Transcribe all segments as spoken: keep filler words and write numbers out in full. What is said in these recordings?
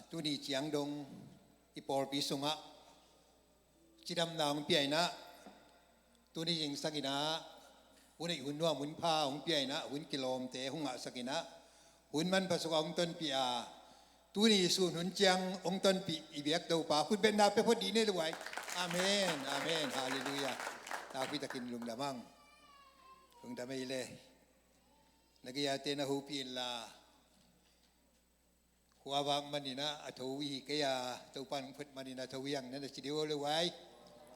Tuni ciang dong i pawlpi sungah cidamna hong pia in ah, tuni zingsang in ah hun hoih hun nuam hun pha hong pia in ah, hun kilawmte hong ngahsak in ah, hun manpha sungah hong tonpih a, tuni sun hun ciang hong tonpih i biak Topa khutbetna pia phot dih ni le vai. Amen, amen, halleluiah. Nakpi takin lungdam ang. Lungdam ei le. Na gei-ate na hopih inla, khua vak man in ah a tho hi kei a, Topa hong phat man in a tho hi ang na na ci dih uh le vai.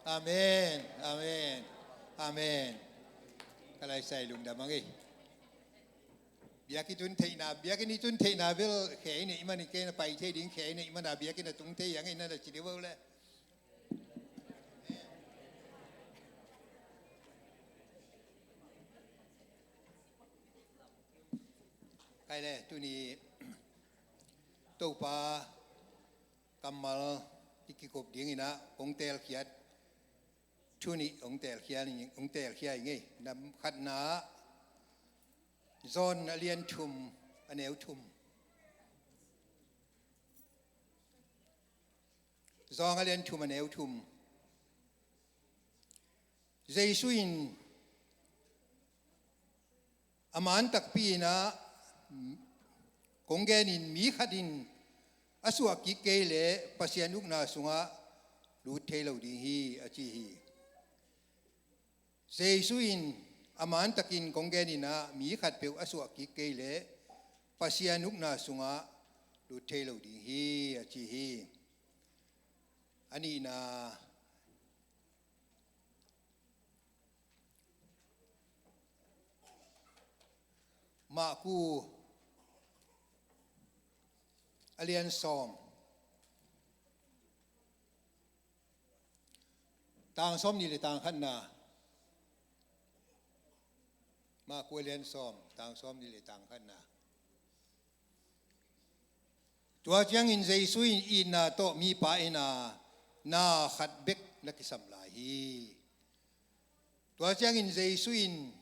Amen, amen, amen. Ka laisai lungdam ang ei. Biakinn i tun theihna, biakinn i tun theihna bel khe i neih man in, kei na pai thei ding khe i neih man a, biakinn a tung thei hi ang ei na na ci dih uh le. Kai le, tuni Topa kammal i kikop ding in ah kong teelkhiat thu nih hong teelkhia, hong teelkhia ing ei. Nam khatna, John a lian thum, a neu thum. John a lian thum, a neu thum. Jesu in a man takpi in ah kong gen in, mi khat in a suah kik kei leh Pasian ukna sungah lut thei lo ding hi, a ci hi. Jesu in a man takin kong gen in ah mi khatpeuh a suah kik kei leh Pasian ukna sungah lut thei lo ding hi, a ci hi. A nihna, Marku a lian sawm, tang sawm nih le tang khatna. Marku a lian sawm, tang sawm nih le tang khatna. Tua ciangin Jesu in itna tawh mipa en a, na khat bek na kisam lai hi. Tua ciangin Jesu in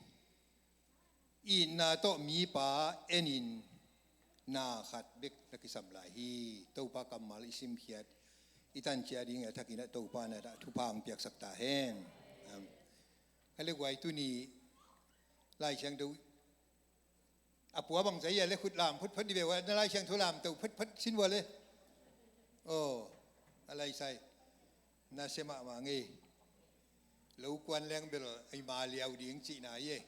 itna tawh mipa en in, na khat bek na kisam lai hi. Topa kammal i simkhiat, i tancia ding a thakin ah Topa na dah thupha hong piaksak ta hen. Amen. Ka le guai, tuni Lai Siangtho a pua bang zai a le khut lam photphot di ve ua, na Lai Siangtho lam to photphot sin ua le. Oh, a lai sai. Na sia mahmah ngei. Lo kuan leng bel ei ma liau ding cihna hi e.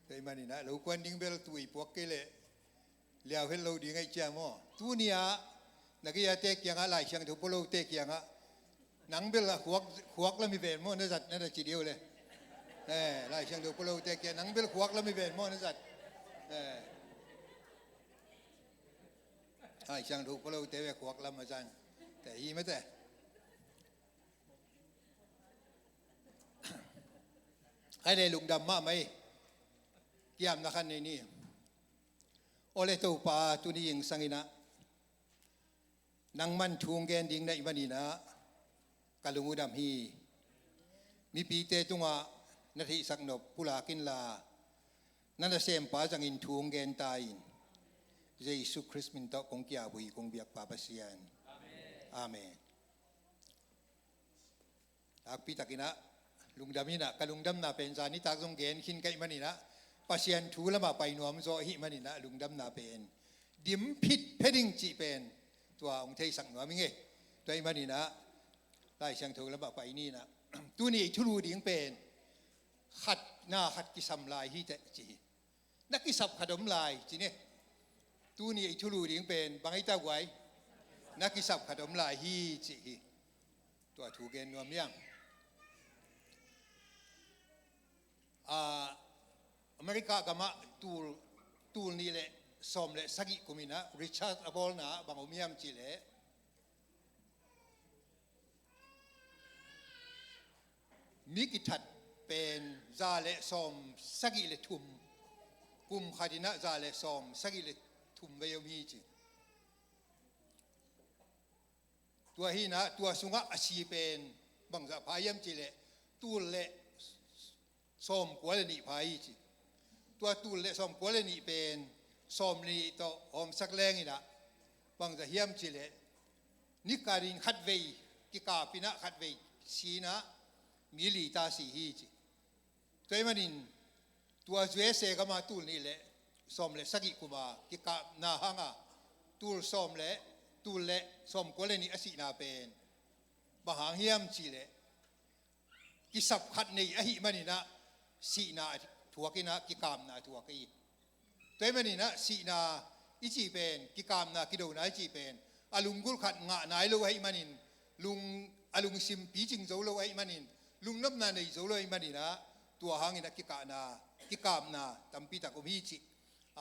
Tua ahih manin ah lo kuan ding bel tui puak kei leh liau het lo ding ahih ciang maw. Tuni ah na gei a te kiangah, Lai Siangtho pua lote kiangah, nang bel a khuak, khuak lam hi ven maw na zat, na na ci dih uh le. Eh, Lai Siangtho pua lote kiangah nang bel khuak lam hi ven maw na zat. Eh. Lai Siangtho pua lote ve khuak lam a zang. Te hi mate. Hai le, lungdam mahmah hi. Kiamna khat nei ni. Aw le Topa, tuni zingsang in ah nangman thu hong gen ding na hih manin ah ka lung uh dam hi. Mipite tungah na theihsak nop pulak inla, na nasempa zangin thu hong gen ta in. Jesu Khrist min tawh kong ki-ap uh hi kong biakpa Pasian. Amen. Nakpi takin ah lungdam in ah, ka lungdamna pen zan nitak zong gen khin ka hih manin ah, Pasian thu lamah pai nuam zaw ahih manin ah lungdamna pen dim phit phe ding cih pen tua hong theisak nuam ing e. Tua ahih manin ah Lai Siangtho lamah pai ni in ah, tuni i thulu ding pen khat, na khat kisam lai hi teh ci hi. Na kisap khat om lai ci ni. Tuni i thulu ding pen bang hi ta guai? Na kisap khat om lai hi ci hi. Tua thu gen nuam hi ang. Ah, America gamah tul, tul nih le sawm le sagih kum in ah Richard a bawlna bang om hiam cih leh, mi kithat pen za le sawm sagih le thum, kum khat in ah za le sawm sagih le thum vei om hi ci. Tua hi in ah, tua sungah a si pen bangzah pha hiam cih leh tul le sawmkua le nih pha hi ci. Tua tul le sawmkua le nih pen sawm le nih tawh hawmsak leng in ah, Bangzah hiam cih leh, ni khat in khatvei kikap in ah, khatvei si in ah, mi li ta si hi ci. Tua ahih manin tua U S A gam ah tul nih leh sawm leh sagih kum a kikapna hang a, tul sawm leh, tul leh sawmkua leh nih a sihna pen bang hang hiam cih leh, kisap khat nei ahih manin ah sihna a thuak in ah, kikapna a thuak hi. Tua ahih manin ah sihna i cih pen, kikapna, kidona i cih pen, a lunggulh khat ngah nai lo ahih manin, lung, a lungsim picing zo lo ahih manin, lungnopna nei zo lo ahih manin ah, tua hang in ah kikahna, kikapna tampi tak om hi cih,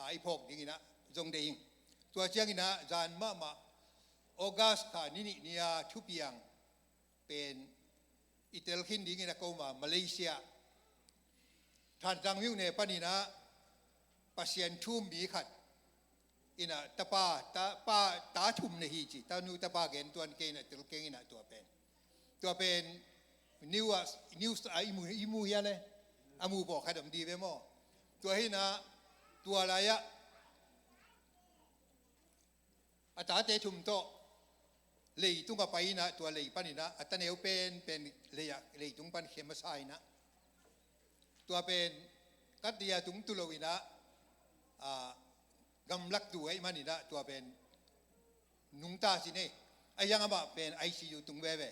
a, i phawk ding in ah zong deih ing. Tua ciang in ah zan mahmah August kha ni nih ni a thupiang pen i tel khin ding in ah, ko ma Malaysia, Thantlang myo ne pan in ah Pasian thu um mi khat in ah, tapa, ta, pa, ta thum nei hi ci, tanu tapa gen tuan kei in ah, tel keng in ah, tua pen, tua pen news ah, news ah i mu, i mu hia leh, a mu pawlkhat om di ve maw? Tua hi in ah, tua lai ah a tate thum tawh leitung ah pai in ah, tua lei pan in ah, a taneu penpen lei ah, leitung pan khem a sa in ah, tua pen Kathmandu tung tu lo in ah, a, gamlak tu ahih manin ah, tua pen nungta ci ne, a hiang amah pen I C U tung veve.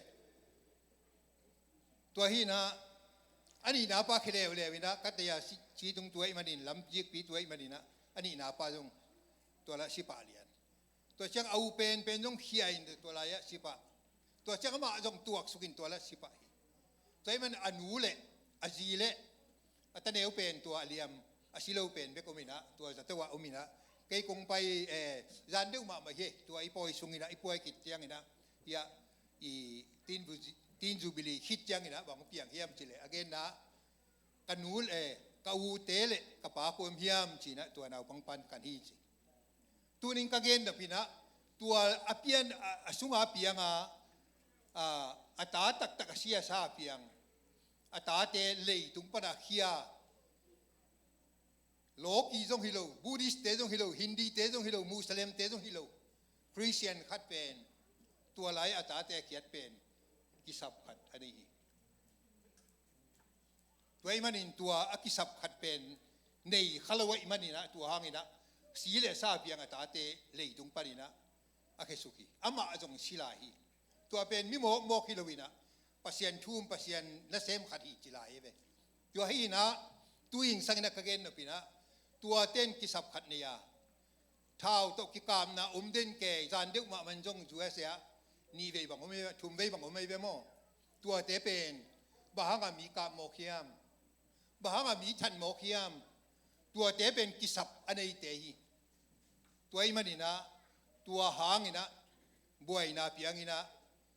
Tua hi in ah, a nihna pa khia leuleu in ah, Kathmandu si, si tung tu ahih manin, lam zikpi tu ahih manin ah, a nihna pa zong tua lah si pah lian. Tua ciang a u penpen zong khia in, tua lai ah si pah. Tua ciang amah zong tuaksuk in, tua lah si pah hi. Tua ahih manin a nu leh a zi leh a taneu pen, tua a liam, a si lo pen bek om in ah, tua zato ah om in ah, kei kong pai, eh, zan deuh mahmah hi, tua i pawi sung in ah, i pawi khit ciang in ah, hiah i Tin Ju-, Tin Jubilee khit ciang in ah bang piang hiam cih leh, a genna, ka nu, eh, ka ute leh ka pa kua om hiam ci in ah, tua naupang pan kan hi ci. Tuni in ka gen nop in ah, tua a pian, a, a sung a piang a, a, a ta taktak a si a sa a piang, a tate leitung pan a khia, Lawki zong hi lo, Buddhist te zong hi lo, Hindi te zong hi lo, Muslim te zong hi lo, Christian khat pen, tua lai a tate a khiat pen kisap khat a nei hi. Tua ahih manin tua a kisap khat pen nei kha lo ahih manin ah, tua hang in ah si leh sa piang a tate leitung pan in ah a khesuk hi. Amah zong si lai hi. Tua pen mi mawkmawk hi lo in ah, Pasian thu um, Pasian nasem khat hi ci lai hi ve. Tua hi in ah, tu-in sang in ah ka gen nop in ah, tua ten kisap khat nei a, thau tawh kikapna om den kei, zan deuh mahmah in zong U S A ah nih vei bang om hi, thum vei bang om hi ve maw? Tuate pen bang hang a mi kap mawk hiam? Bang hang a mi that mawk hiam? Tuate pen kisap a neite hi. Tua ahih manin ah, tua hang in ah buaina piang in ah,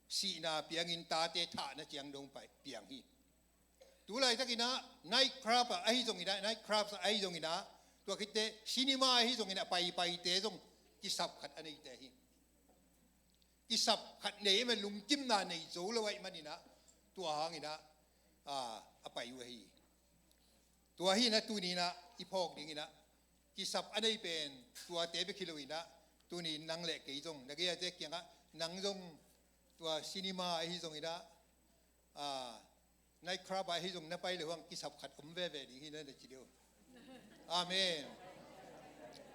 sihna piang in, tate thahna ciang dong pai, piang hi. Tu laitak in ah night club ah ahi zong in ah, night club ah ahi zong in ah, tua khit teh cinema ahi zong in ah, paipaite zong kisap khat a neite hi. Kisap khat nei, i lungkimna nei zo lo ahih manin ah, tua hang in ah, a, a pai uh ahi hi. Tua hi in ah tuni in ah i phawk ding in ah, kisap a nei pen tuate bek hi lo in ah, tuni in nang leh kei zong, na gei a te kiang ah, nang zong tua cinema ahi zong in ah, a, night club ah ahi zong na pai leh hang kisap khat om veve ding hi, na na ci deuh. Amen.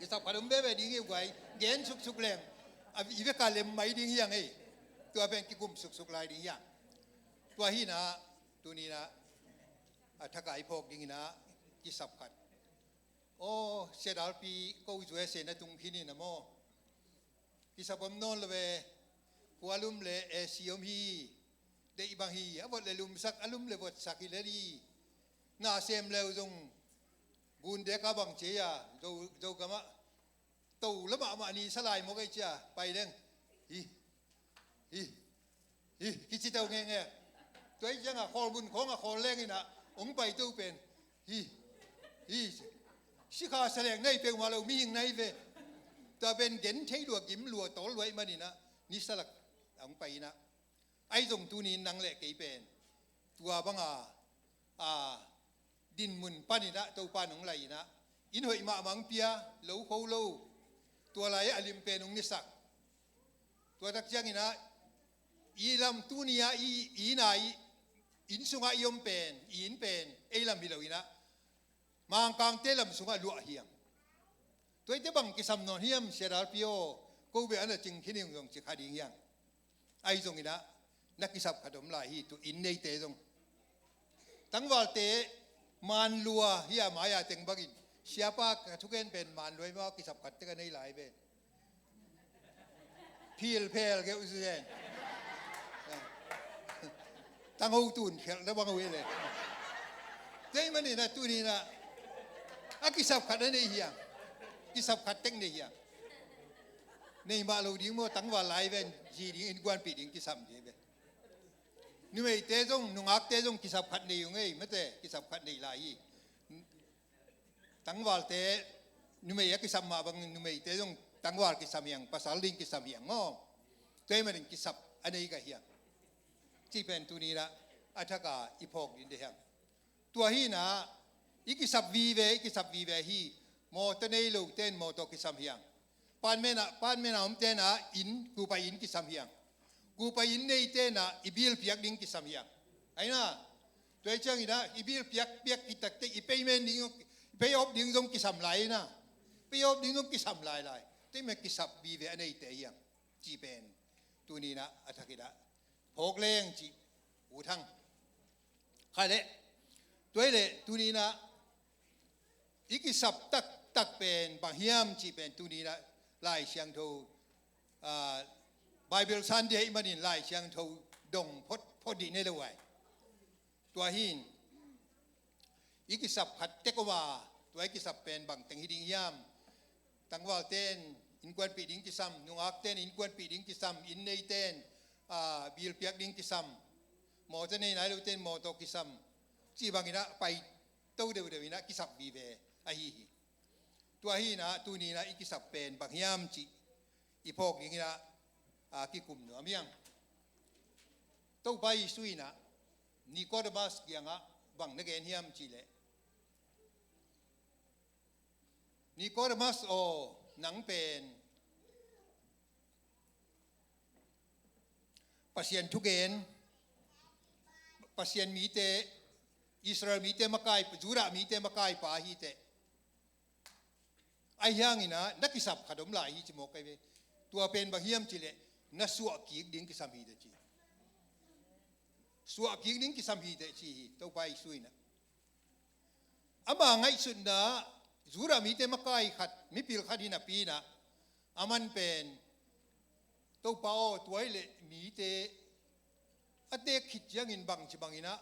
Kisap khat om veve ding hi guai. Gen suksuk leng, a, i vek a lem mai ding hi hang ei. Tua pen kikum suksuk lai ding hi hang. Tua hi in ah tuni in ah, a thak a i phawk ding in ah, kisap khat. Aw, Sia Dal Pi, ko U S A na tung khin in ah maw, kisap om nawn lo ve. Khualum leh A C om hi. Deih bang hi, a vot leh lumsak, a lum leh votsak hi lel hi. Na sem leu zong gun dek a bang ci a, Zo, Zogam ah to lamah mah ni sa lai mawk ei ci a, pai leng, hi, hi, hi, kici to ngenge. Tua hi ciang a, khawl mun khawng a khawl leng in ah, hong pai to pen, hi, hi, sikha sa leng na hi peuhmah lo, mihing na hi ve. Tua pen gen thei lua, gim lua, tawl lua ahih manin ah, ni sa lak a hong pai in ah, ahi zong tuni in nang leh kei pen tua bang a, a, dinmun pan in ah Topa in hong lai in ah, inn hoih mahmah hong pia, lo kho lo, tua lai a lim pen hong nisak, Tua tak ciangin ah, i lam tuni ah i, i inn ah i, inn sungah i om pen, i inn pen ei lam hi lo in ah, Mangkangte lam sungah luah hiam? Tua i te bang kisam nawn hiam, siadal pio, ko bia ana cing khin ing zong ci kha ding hiam? Ahi zongin ah, na kisap khat om lai hi, tu inn neite zong. Tangvalte manlua hi a, mai-a teng bangin, siapa ka thugen pen manlua hi maw, kisap khat tek a nei lai pen. Philphel keu zen. Tangho tun khelh na bang uh hi le. Tua ahih manin ah tuni in ah, a kisap khat a nei hiam? Kisap khat tek nei hiam? Nei mah lo ding maw, tangval lai ven, zi ding, innkuanpih ding kisam ding ve. Numeite zong, nungakte zong kisap khat nei uh ngei, mate, kisap khat nei lai hi. Tangvalte, numei a kisam mah bangin numeite zong tangval kisam hiang, pasal ding kisam hiang maw. Tua ahih manin kisap a nei ka hiam? Cih pen tuni in ah, a thak a i phawk ding deih hiang. Tua hi in ah, i kisap vive, i kisap vive hi, mawtaw nei lote in mawtaw kisam hiang. Panmena, panmena omte in ah inn, kupa inn kisam hiang. Kupa inn neite in ah i bill piak ding kisam hiang. Ahi na, tua hi ciangin ah i bill piak, piak khit tak teh i payment ding, i pay off ding zong kisam lai hi na. Pay off ding zong kisam lai lai. Tua ahih manin kisap vive a neite hiang. Cih pen tuni in ah, a thak in ah phawk leng cih, U Thang. Kha leh, tua hi leh tuni in ah, i kisap taktak pen bang hiam cih pen tuni in ah Lai Siangtho, ah, Bible Sunday ahih manin Lai Siangtho dong phot, phot dih ne lo ai. Tua hi in, i kisap khat tek om a, tua i kisap pen bang teng hi ding hiam? Tangvalte in innkuanpih ding kisam, nungakte in innkuanpih ding kisam, inn neite in, ah, bill piak ding kisam, mawtaw nei nai lote in mawtaw kisam, cih bangin ah pai to deuhdeuh in ah kisap vive ahi hi. Tua hi in ah tuni in ah i kisap pen bang hiam cih i phawk ding in ah, a kikum nuam hiang. Topa Jesu in ah Nicodemus kiangah bang na gen hiam cih leh, Nicodemus aw, nang pen Pasian thugen, Pasian mite, Israel mite makai, Judah mite makai pa hi teh. Ahi hangin ah, na kisap khat om lai hi ci mawk kai ve. Tua pen bang hiam cih leh, na suah kik ding kisam hi teh ci. Suah kik ding kisam hi teh ci hi, Topa Jesu in ah. Ama ngaihsutna, Judah mite makai khat, mipil khat hi napi in ah, aman pen, Topa aw, tua hi leh mite a teek khit ciangin bangci bangin ah,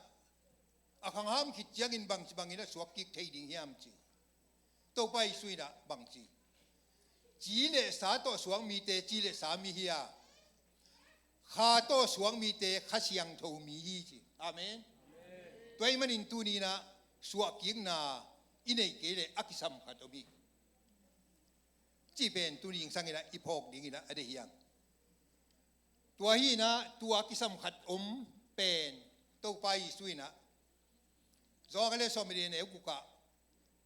a khangham khit ciangin bangci bangin ah suak kik thei ding hiam ci. Topa Jesu in ah bangci, ci le sa tawh suak mite ci le sa mi hi a, Kha tawh suak mite Kha Siangtho mi hi ci. Amen. Tua ahih manin tuni in ah suahkikna i neih kei leh a kisam khat om hi. Cih pen tuni zingsang in ah i phawk ding in ah a deih hiang. Tua hi in ah tua kisam khat om pen Topa Jesu in ah Johan a lian sawm le li a neu guk ah,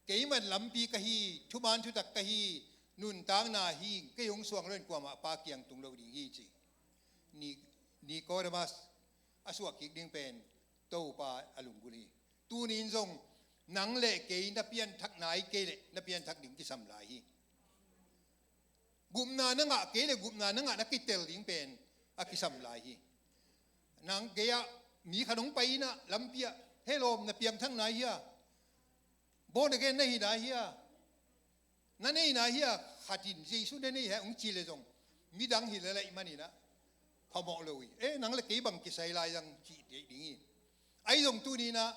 "Keimah in lampi ka hi, thuman thutak ka hi, nuntakna hi, kei hong suang lo in kuamah Pa kiang tung lo ding hi," ci. Ni-, Nicodemus a suahkik ding pen Topa a lunggulh hi. Tuni in zong nang le kei na pianthak nai kei leh na pianthak ding kisam lai hi. Gupna na ngah kei leh gupna na ngah na kitel ding pen a kisam lai hi. Nang kei ah mi khat hong pai in ah lampi ah, "Hello, na piangthak nai hia? Born again na hi nai hia? Na nei nai hia? Khat in Jesu na nei hia?" hong ci leh zong midang hi lel ahih manin ah phamawh lo hi. "Eh, nang le kei bang kisai lai zang?" cih ding hi. Ahi zong tuni in ah,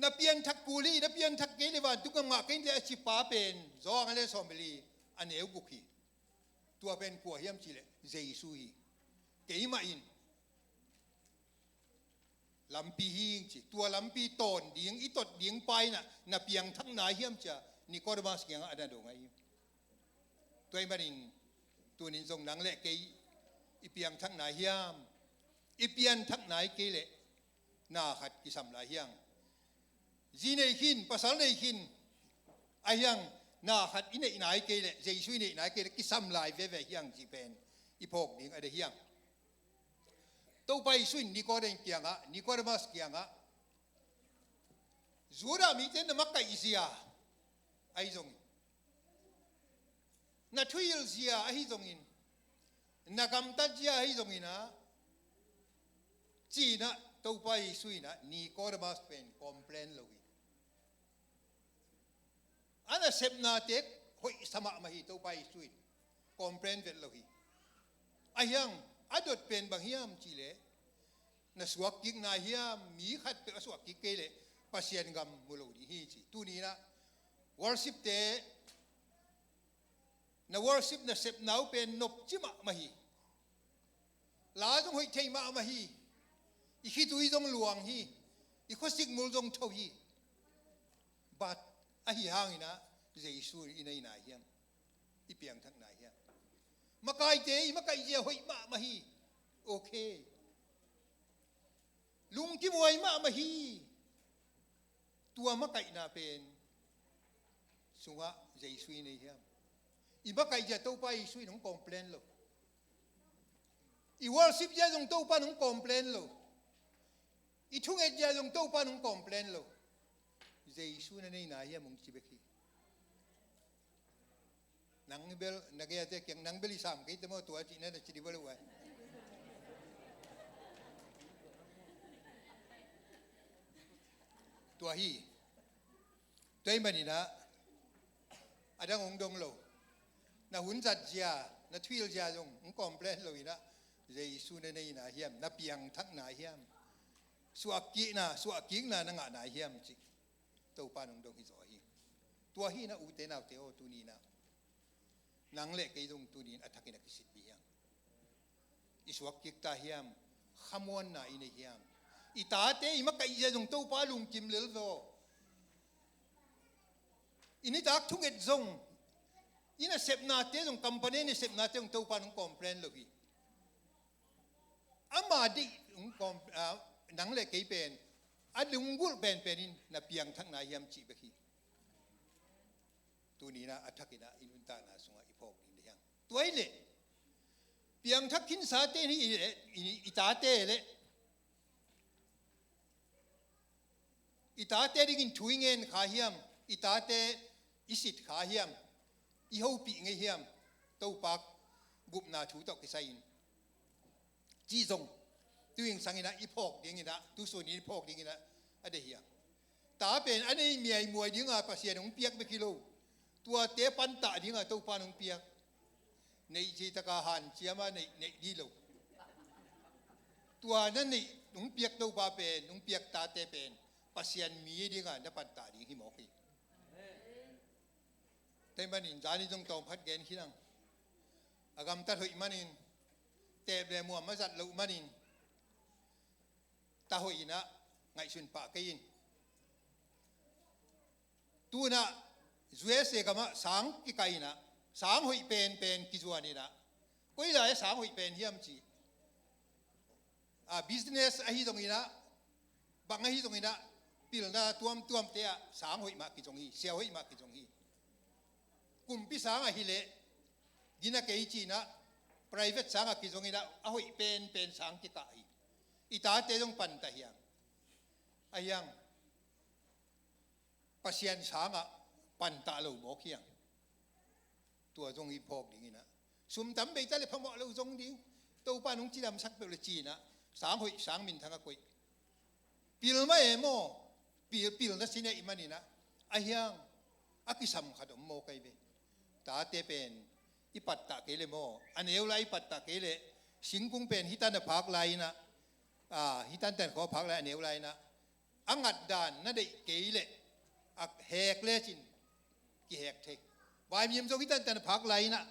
"Na pianthak kul hi, na pianthak kei leh vantung gam ngah kei in teh," a ci pa pen Johan a lian sawm le li a neu guk hi. Tua pen kua hiam cih leh Jesu hi. "Keimah in lampi hi ing," ci. Tua lampi tawn ding, i tot ding pa in ah, "Na piangthak nai hiam?" ci a Nicodemus kiangah a na dong ahi hi. Tua ahih manin tuni in zong nang le kei i piangthak nai hiam? I pianthak nai kei leh na khat kisam lai hiang. Zi nei khin, pasal nei khin, ahi hang na khat i neih nai kei leh, Jesu i neih nai kei leh kisam lai veve hiang cih pen i phawk ding a deih hiam? Topa Jesu in Nikodem kiangah, Nikodemus kiangah, Judah mite na makaihzia ahi zongin, na thuhilhzia ahi zongin, na gamtatzia ahi zongin ah, ci-in ah Topa Jesu in ah Nikodemus pen complain lo hi. A nasepnate hoihsa mahmah hi, Topa Jesu in complain vet lo hi. Ahi hang a dot pen bang hiam cih leh, na suakkikna hiam, mi khatpeuh a suakkik kei leh Pasian gam mu lo ding hi ci. Tuni-in ah worship-te, na worship nasepna uh pen nopci mahmah hi. La zong hoih thei mahmah hi. I khitui zong luang hi. I khuasikmul zong tho hi. But ahi hangin ah Jesu i nei nai hiam? I piangthak nai hiam? Makaite i makaihzia hoih mahmah hi. Okay. Lungkimuai mahmah hi. Tua makaihna pen sungah Jesu i nei hiam? I makaihzia Topa Jesu in hong complain lo. I worship zia zong Topa in hong complain lo. I thungetzia zong Topa in hong complain lo. Jesu na nei nai hiam, hong ci bek hi. Nang bel, na gei-ate kiang, nang bel i sam kei te maw, tua cihna na ci dih bel uh ai. Tua hi. Tua ahih manin ah a dang hong dong lo. Na hun zatzia, na thuhilhzia zong hong complain lo-in ah, Jesu na nei nai hiam, na piangthak nai hiam, suakkikna, suakkikna na ngah nai hiam cih Topa in hong dong hi zaw hi. Tua hi-in ah, ute naute aw, tuni-in ah nang le kei zong tuni-in a thakin a kisit dih hiam? I suakkik ta hiam? Khamuanna i nei hiam? I tate i makaihzia zong Topa lungkim lel zaw. I nitak thunget zong, i nasepnate zong, company nasepnate zong Topa in hong complain lo hi. Ama deih hong com-, ah, nang le kei pen a lunggulh penpen in na piangthak nai hiam cih bek hi. Tuni-in ah a thakin ah i nuntakna sungah i phawk ding deih hiam? Tua hi leh, piangthak khinsate ni i leh, i, i tate leh, i tate dingin thu i ngen kha hiam? I tate i sit kha hiam? I hopih ngei hiam? Topa gupna thu tawh kisai-in cih zong tu-in sangin ah i phawk dingin ah, tusun in i phawk dingin ah a deih hiam? Ta pen a nei miaimuai dinga Pasian hong piak bek hi lo. Tuate pantah dinga Topa in hong piak. Neih cih taka hanciam a neih, neih dih lo. Tua na neih hong piak Topa pen, hong piak tate pen Pasian mi dinga na pantah ding hi mawk hi. Tua ahih manin zani zong tawm khat gen khin ang. A gamtat hoih manin, teep le muam a zat loh manin, ta hoih-in ah ngaihsun pah kei in. Tu-in ah U S A gamah sang kikah in ah, sang hoih penpen kizuan in ah, koi lai-ah sang hoih pen hiam cih, a, business ahi zongin ah, bang ahi zongin ah, pilna tuamtuamte ah sang hoih mah kizong hi, siau hoih mah kizong hi. Kumpi sang ahi leh gina kei ci-in ah, private sang a kizong in ah, a hoih penpen sang kikah hi. I tate zong pantah hiam? Ahi hang Pasian sangah pantah lo mawk hiam? Tua zong i phawk dingin ah, sum tam bei ta leh phamawh lo zong ding, Topa in hong cidamsak peuh leh ci-in ah, sang hoih sang minthang a koih. Pil mah e maw, pil, pilna sin ahih manin ah, ahi hang a kisam khat om mawk ahi ve. Tate pen i pattah kei leh maw, a neu lai i pattah kei leh, singkung pen hih tan a phak lai-in ah, a, hih tantan khawng a phak lai, a neu lai-in ah, a ngatdan na deih kei leh, a hek lecin kihek thei. Vaimim zong hih tantan a phak lai-in ah,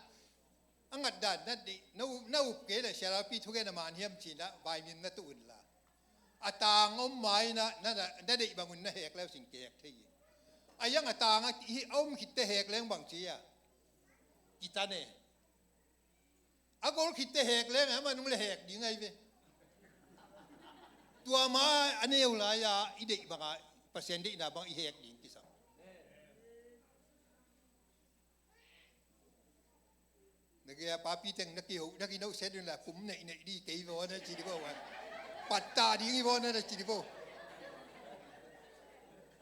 a ngatdan na deih, na up, na up kei leh, sialpi thugen a man hiam ci-in ah vaimim na tuh un la, a tang om ma-in ah na, na, na deih bangun na hek lecin kihek thei hi. Ahi hang a tang a, hi, a om khitte hek leng bang ci a, kitan e. A gol khitte hek leng, aman hong lehhek ding ahi ve. Tua ma-a a neu lai-a i deih bangah, Pasian deihna bang i hek ding kisam. Na Gei a papi teng na kiho, na kinoh set un la kum neih neih di kei vaw na ci di vaw a. Pattah ding hi vaw na na ci di vaw.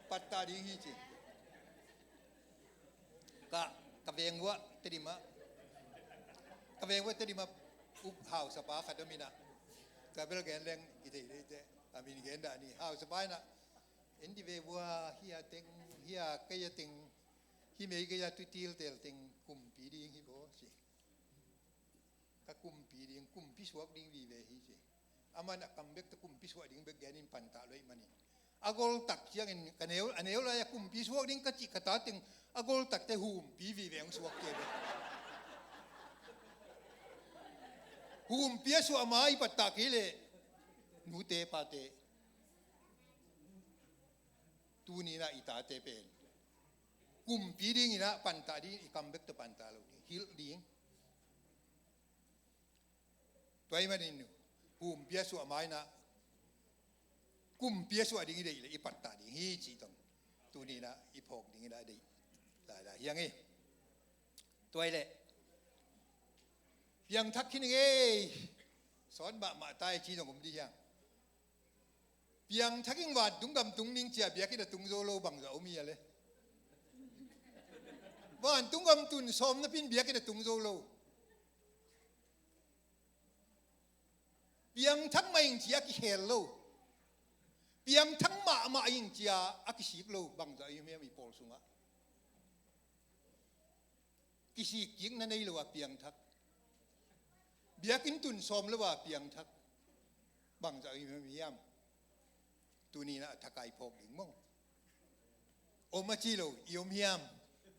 Pattah ding hi ci. Ka, ka veng uah Tedim ah, ka veng uah Tedim ah up hausapa khat om in ah. Ka bel gen leng i thei lei te. A min gen dah ni hausapa in ah. En di ve vua hi a teng, hi a kei a teng, hi mei kei a tu tiltel teng kumpi ding hi vaw ci. Ka kumpi ding, kumpi suak ding vive hi ci. Aman a kam bek tawh kumpi suak ding bek genin pantah lo ahih manin a gol tak ciangin ka neu, a neu lai-a kumpi suak ding ka cih ka ta teng a gol takte humpi vive hong suak kei bek. Humpi a suah ma i pattah kei leh nute pate, tuni in ah i tate pen kumpi ding in ah pantah ding, i kam bek tawh pantah lo ding, hilh ding. Tua ahih manin humpi a suah ma in ah kumpi a suah ding i deih leh i pattah ding hi cih tawh tuni in ah i phawk ding in ah deih lai lai hi hang hi. Tua ahih leh piangthak khin ing ei, sawt mahmah ta ei ci zong om ding hi hang. Piangthak ing vantung gam tung ning ci a biakinn a tung zo lo bangzah om hi a le. Vantung gam tun sawm napi in biakinn a tung zo lo. Piangthak mah ing ci a kikhel lo. Piangthak mahmah ing ci a a kisik lo bangzah i hiam i pawl sungah. Kisik kik na nei lo a piangthak. Biakinn tun sawm lo a piangthak. Bangzah i hiam. Tuni in ah a thakai phawk ding maw. Om a ci lo, i om hiam.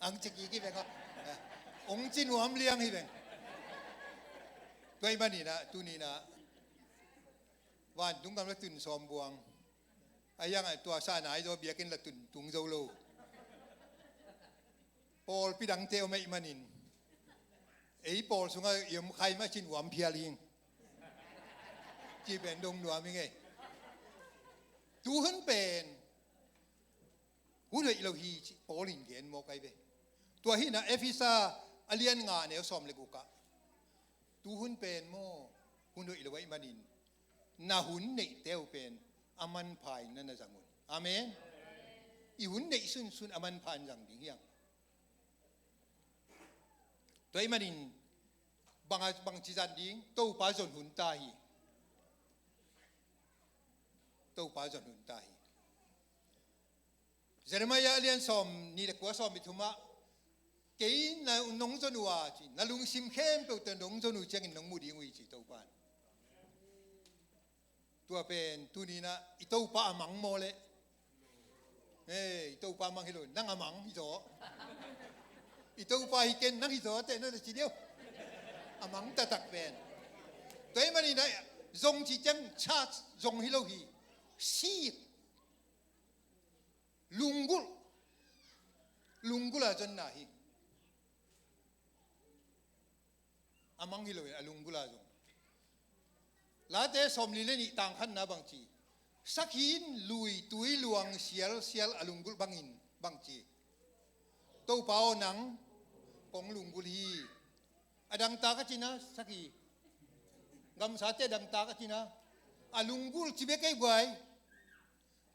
Ang ci kik hi veng aw. Ong ci nuam liang hi veng. Tua ahih manin ah, tuni in ah vantung gam la tun sawm buang. A hiang ah tua sa nai zaw biakinn la tun tung zo lo. Pawlpi dangte om ahih manin ei pawl sungah i om khai mah cin uam phial hing. Ci pen dong nuam hing ei. Tuhun pen hun hoih lo hi ci Paul in gen mawk ai ve. Tua hi in ah Efesa a lian nga neu sawm le guk ah tuhun pen maw, hun hoih lo ahih manin na hun neihte uh pen a manpha in na na zang un. Amen. I hun neih sunsun a manpha in zang ding hi hang. Tua ahih manin bang a, bangci zat ding, Topa zon hun ta hi. Topa zon hun ta hi. Jeremiah a lian sawm nih le kua, sawm nih le thum ah, kei na nong zon uh a ci, na lungsim khempeuh tawh nong zon uh ciangin nong mu ding uh hi ci Topa in. Tua pen tuni in ah i Topa a mang maw leh? Ei, i Topa a mang hi lo, nang a mang hi zaw. I Topa hi ken nang hi zaw teh na na ci deuh. A mang taktak pen. Tua ahih manin ah zong ci ciang charge zong hi lo hi. Seek. Lunggulh. Lunggulh a zonna hi. A mang hi lo in a lunggulh a zong. Late sawmli le nih tang khatna bangci, sakhi in luitui luang sialsial a lunggulh bangin bangci, Topa aw nang kong lunggulh hi. A dangtak a cina sakhi, gamsate dangtak a cina a lunggulh ci bek ei guai.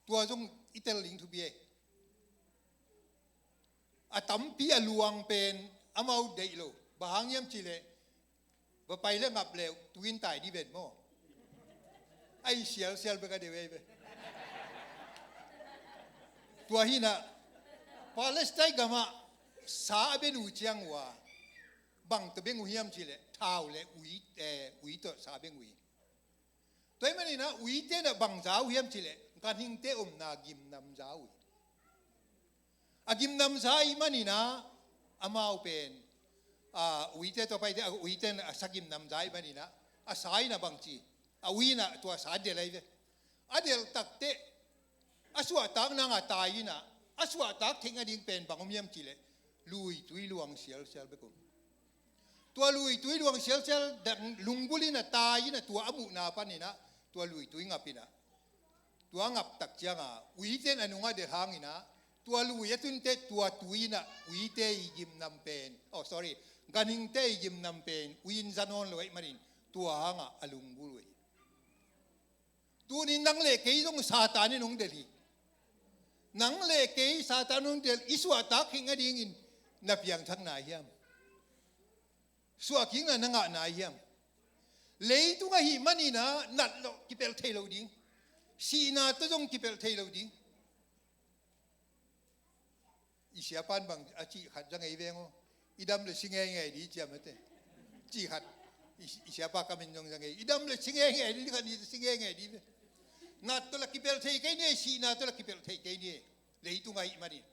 Tua zong i tel ding thupi ei. A tampi a luang pen amau deih lo. Bang hang hiam cihleh va pai le ngap le tuin tai di ven maw? Ai sialsial bek a deuh ei ve. Tua hi in ah Palestine gamah sa a beng uh ciang uh a bang tawh beng uh hiam cihleh thau le ui, eh, ui tawh sa beng uh hi. Tua ahih manin ah uite in ah bang za uh hiam cihleh ganhingte omna gimnam za uh hi. A gimnam za ahih manin ah amau pen, a, uite tua paite, a, uite in a sa gimnam za ahih manin ah a sa in ah bangci, a ui in ah tua sa delh ai ve. A delh takteh a suahtak nang a tai in ah a suahtak theih nading pen bang om hiam cihleh luitui luang sialsial bek om. Tua luitui luang sialsial dang lunggulh in a tai in ah tua a muhna panin ah tua luitui ngap in ah tua ngap tak ciang a uite in a nungah delh hangin ah Tua lui a tun teh tua tui in ah uite i gimnam pen, oh sorry, ganhingte i gimnam pen ui in za nawn lo ahih manin tua hangah a lunggulh uh hi. Tuni nang le kei zong Satan in hong delh hi. Nang le kei Satan in hong delh, i suahtak khit nadingin na piangthak nai hiam? Suahkikna na ngah nai hiam? Leitung ahih manin ah nat lo kipelh thei lo ding. Sihna tawh zong kipelh thei lo ding. I siapa in bang a cih khat za ngei veng aw. I dam le si ngeingei ding ci a mate. Cih khat. I, i siapa kam in zong za ngei. I dam le si ngeingei ding, khat ni si ngeingei ding ve. Nat tawh lah kipelh thei kei ni, sihna tawh lah kipelh thei kei ni. Leitung ahih manin.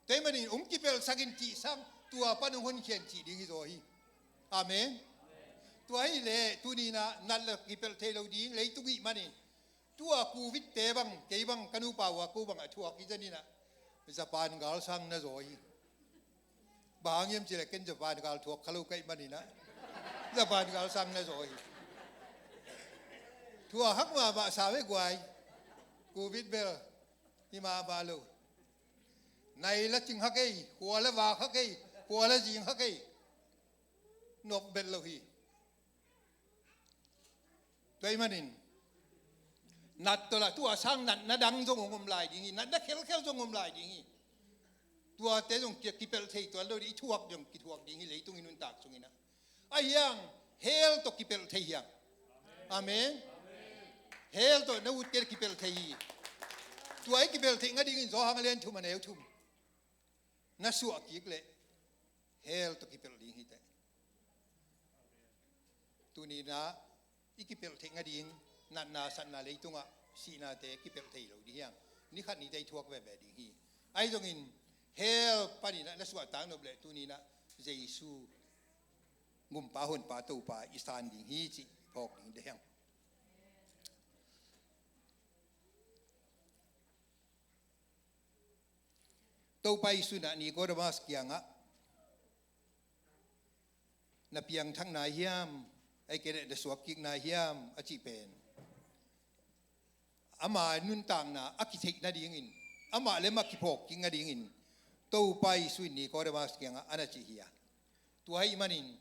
Tua ahih manin hong kipelhsak in cih sang tua pan hong honkhia in cih ding hi zaw hi. Amen. Tua ahih leh tuni in ah nat lah kipelh thei lo ding, leitung ahih manin. Tua Covid te bang, kei bang, ka nupa uh a ko bang a thuak hi zen in ah Japan gal sang na zaw hi. Bang hang hiam cih leh ken Japan gal thuak kha lo ka hih manin ah Japan gal sang na zaw hi. Thuak hak mahmah sa ve guai. Covid bel hi mahmah lo. Nai la cing kha kei, khua la vak kha kei, khua la zing kha kei. Nop bet lo hi. Tua ahih manin nat tawh lah tua sang natna dang zong hong om lai ding hi, natna khelkhel zong om lai ding hi. Tuate zong ki, kipelh thei tuan lo ding, i thuak zong kithuak ding hi, leitung i nuntak sungin ah. Ahi hang hell tawh kipelh thei hiam? Amen. Hell tawh na utte kipelh thei hi. Tua i kipelh theih nadingin Johan a lian thum a neu thum. Na suah kik leh hell tawh kipelh ding hi teh. Tuni in ah i kipelh theih nading natna satna leitungah sihnate kipelh thei lo ding hi hang. Ni khat ni teh i thuak veve ding hi. Ahi zongin hell panin ah na suahtak nop leh tuni in ah Jesu Gumpa Honpa Topa i san ding hi cih phawk ding deih hang. Topa Jesu in ah Nicodemus kiangah, na piangthak nai hiam, ahih kei leh na suakkik nai hiam a cih pen, ama nuntakna a kitheih nadingin, amah le amah kiphawk kik nadingin Topa Jesu in Nicodemus kiangah a na cih hi a. Tua ahih manin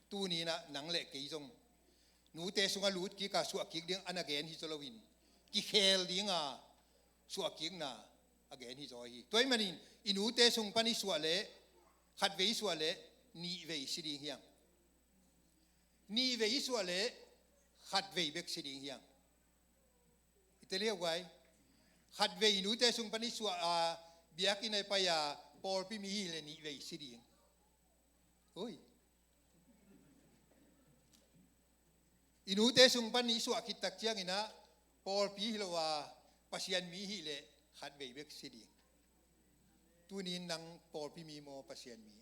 tuni in ah nang le kei zong nute sungah lut kik a suah kik ding a na gen hi zaw loin, kikhel ding a suah kikna a gen hi zaw hi. Tua ahih manin i nute sung pan i suah leh, khatvei i suah leh nihvei si ding hi hang. Nihvei i suah leh khatvei bek si ding hi hang. I tel hi a guai. Khatvei i nute sung pan i suah a, biakinn ah i pai a, pawlpi mi hi leh nihvei si ding. Ui. I nute sung pan i suah khit tak ciangin ah pawlpi hi lo a, Pasian mi hi leh khatvei bek si ding. Tuni in nang pawlpi mi maw, Pasian mi?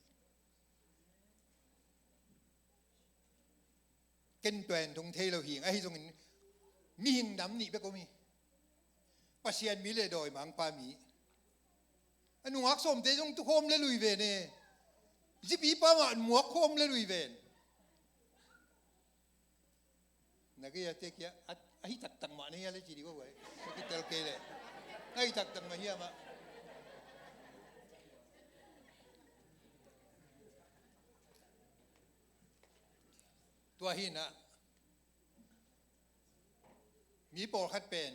Ken tua en tung thei lo hi, ahi zongin mihing nam nih bek om hi. Pasian mi le dawimangpa mi. A nungak sawmte zong tukhawm le lui ven e. Zipipa mah muak khawm le lui ven. Na gei a te kia a, a hi taktak mah na hia le ci dih ko guai. Ka kitel kei le. A hi taktak mah hia mah. Tua hi in ah mi pawlkhat pen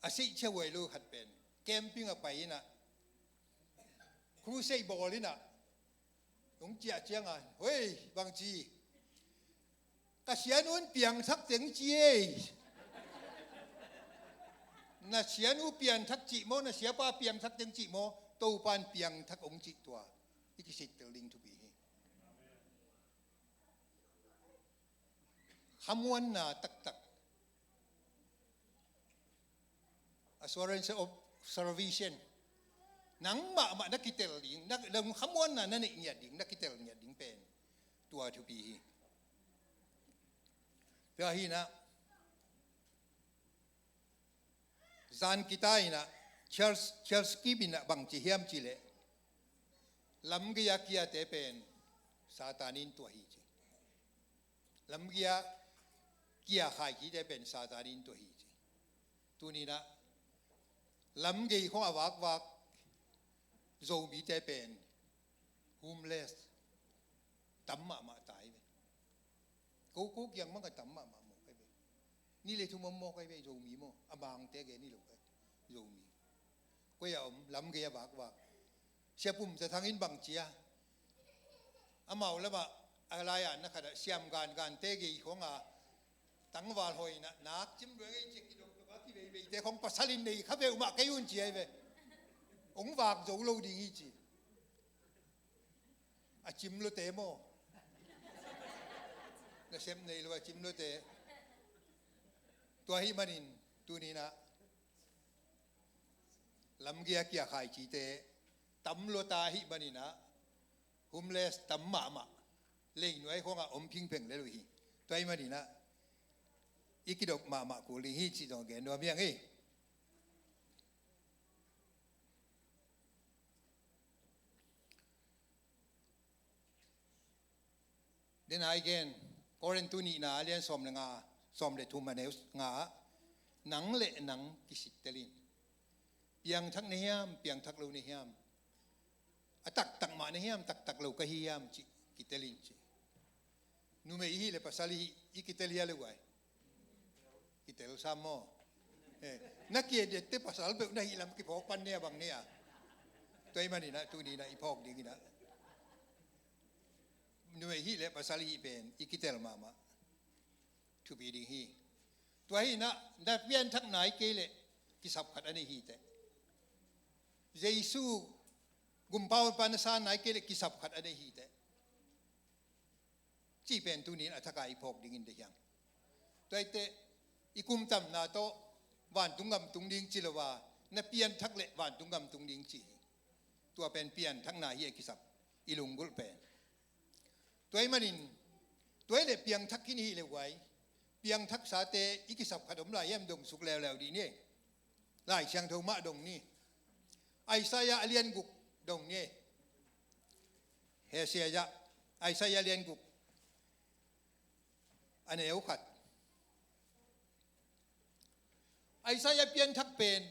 a sih cia huai lo khat pen camping a pai in ah, crusade bawl in ah, hong ciah ciangin, hoi, bangci, ka sianu in piangthak teng ci ei. Na sianu piangthak cih maw, na siapa piangthak teng cih maw, Topa in piangthak hong cih tua i kisittel ding thupi hi. Khamuanna taktak. Assurance of salvation. Nangmah mah na kitel ding, na, na khamuanna na neih ngiat ding, na kitel ngiat ding pen tua thupi hi. Tua hi in ah, zan kita in ah, Charles, Charles Kipp in ah bang ci hiam cih leh, lamgei a kiate pen Satan in tuah hi ci. Lamgei a kia khai khite pen Satan in tuah hi ci. Tuni-in ah lamgei khawng a vakvak Zomite pen homeless tam mahmah ta hi ve. Ko ko kiang mang a tam mahmah mawk ahi ve. Ni le thum om mawk ahi ve, Zomi maw, a Mangte gen hi lo ahi, Zomi. Koi a om, lamgei a vakvak. Sia Pum Za Thang in bang ci a, amau lamah a lai-a na khat ah siam gangte gei khawng a tangval hoih in ah nak cim luai ngei ci a, kidok dok a kiveiveite khawng pasal in nei kha ve uh mah kei un ci ahi ve. Hong vak zo lo ding hi ci. A cim lote maw? Nasep nei lo a cim lote. Tua ahih manin tuni-in ah lamgei a kia khaicite tam lua ta ahih manin ah homeless tam mahmah, leinuai khawng ah om phingpheng lel uh hi. Tua ahih manin ah i kidok mahmah kul ding hi cih zong gen nuam hi ing ei. Den a i gen, Korintu nihna a lian sawm le nga, sawm le thum a neu nga ah, nang le nang kisittel in. Piangthak na hiam, piangthak lo na hiam? A taktak mah na hiam, taktak lo ka hi hiam cih kitel in ci. Numei i hih le pasal i hih, i kitel hia le guai? Kitel sam maw? Eh, na kiedette pasal peuh na hih lam kiphawk pan ne a bang ne a. Tua ahih manin ah tuni-in ah i phawk dingin ah numei hih le pasal hih pen i kitel mahmah thupi ding hi. Tua hi-in ah na pianthak nai kei leh kisap khat a nei hi teh. Jesu gumpa honpa na san nai kei leh kisap khat a nei hi teh. Cih pen tuni-in a thak a i phawk dingin deih hiang. Tua hi teh i kum tamna tawh vantung gam tung ding ci lo a, na pianthak leh vantung gam tung ding ci hi. Tua pen pianthakna hi a kisap i lunggulh pen. Tua ahih manin tua hi leh piangthak khin i hih le guai, piangthaksate i kisap khat om lai hiam, dong suk leuleu dih ni. Lai Siangtho mah dong ni. Isaiah a lian guk dong ni. He sia ya, Isaiah a lian guk a neu khat. Isaiah pianthak pen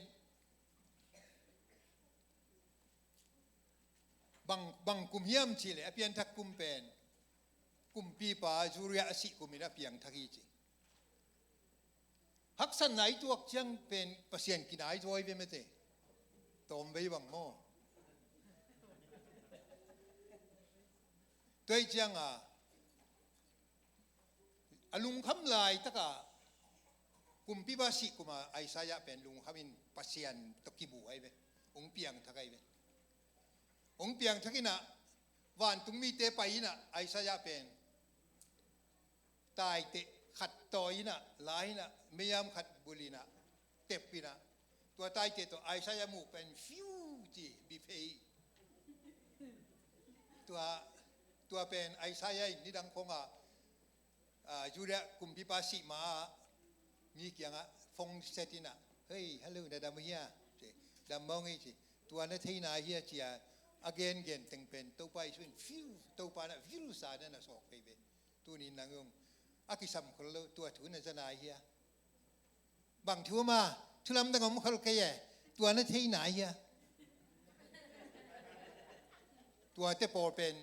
bang, bang kum hiam cih leh a pianthak kum pen kumpipa Uzziah a sih kumin a piangthak hi ci. Haksatna i tuak ciang pen Pasian kinai zaw hi ve mate. Tawmvei bang maw? Tua hi ciang a, a lungkham laitaka kumpipa sih kuma Isaiah pen lungkhamin Pasian tawh kimu ahi ve. Hong piangthak ahi ve. Hong piangthak in ah vantung mite pai in ah Isaiah pen taiteh khat tawi in ah, la in ah, meiam khat bul in ah, tep in ah, tua taiteh tawh Isaiah muh pen fiu ci, biphei. Tua, tua pen Isaiah in nidang khawngah, ah, Judah kumpipa sih ma-ah mi kiangah phone set in ah, "Hei, hello, na dam hia?" ci, "Dam mawng ei," ci. "Tua na theina hia?" ci-a a gengen teng pen Topa Jesu in fiu, Topa na vilsa na na sawk phei ve. Tuni nang zong a kisam khol lo, tua thu na za nai hia? Bang thu ma, thu lamdang om khol kei e, tua na thei nai hia? Tuate pawl pen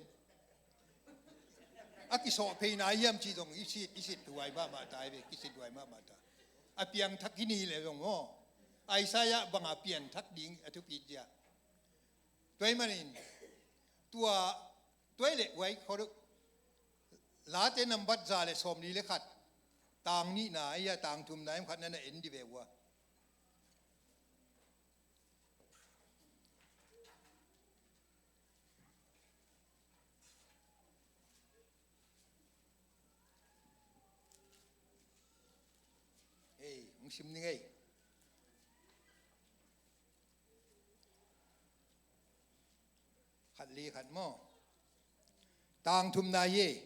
a kisawh phei nai hiam cih zong i sit, i sit duai mahmah ta hi ve, kisit duai mahmah ta. A piangthak hi ni le zong maw, Isaiah banga pianthak ding a thupi zia. Tua ahih manin tua, tua hi leh huai khawng uh, Late nambat za le sawmli le khat, tang nihna, ei a tang thumna, ei khatna na en dih ve uh a. Hei, hong sim ning ei. Khat li khat maw? Tang thumna hi.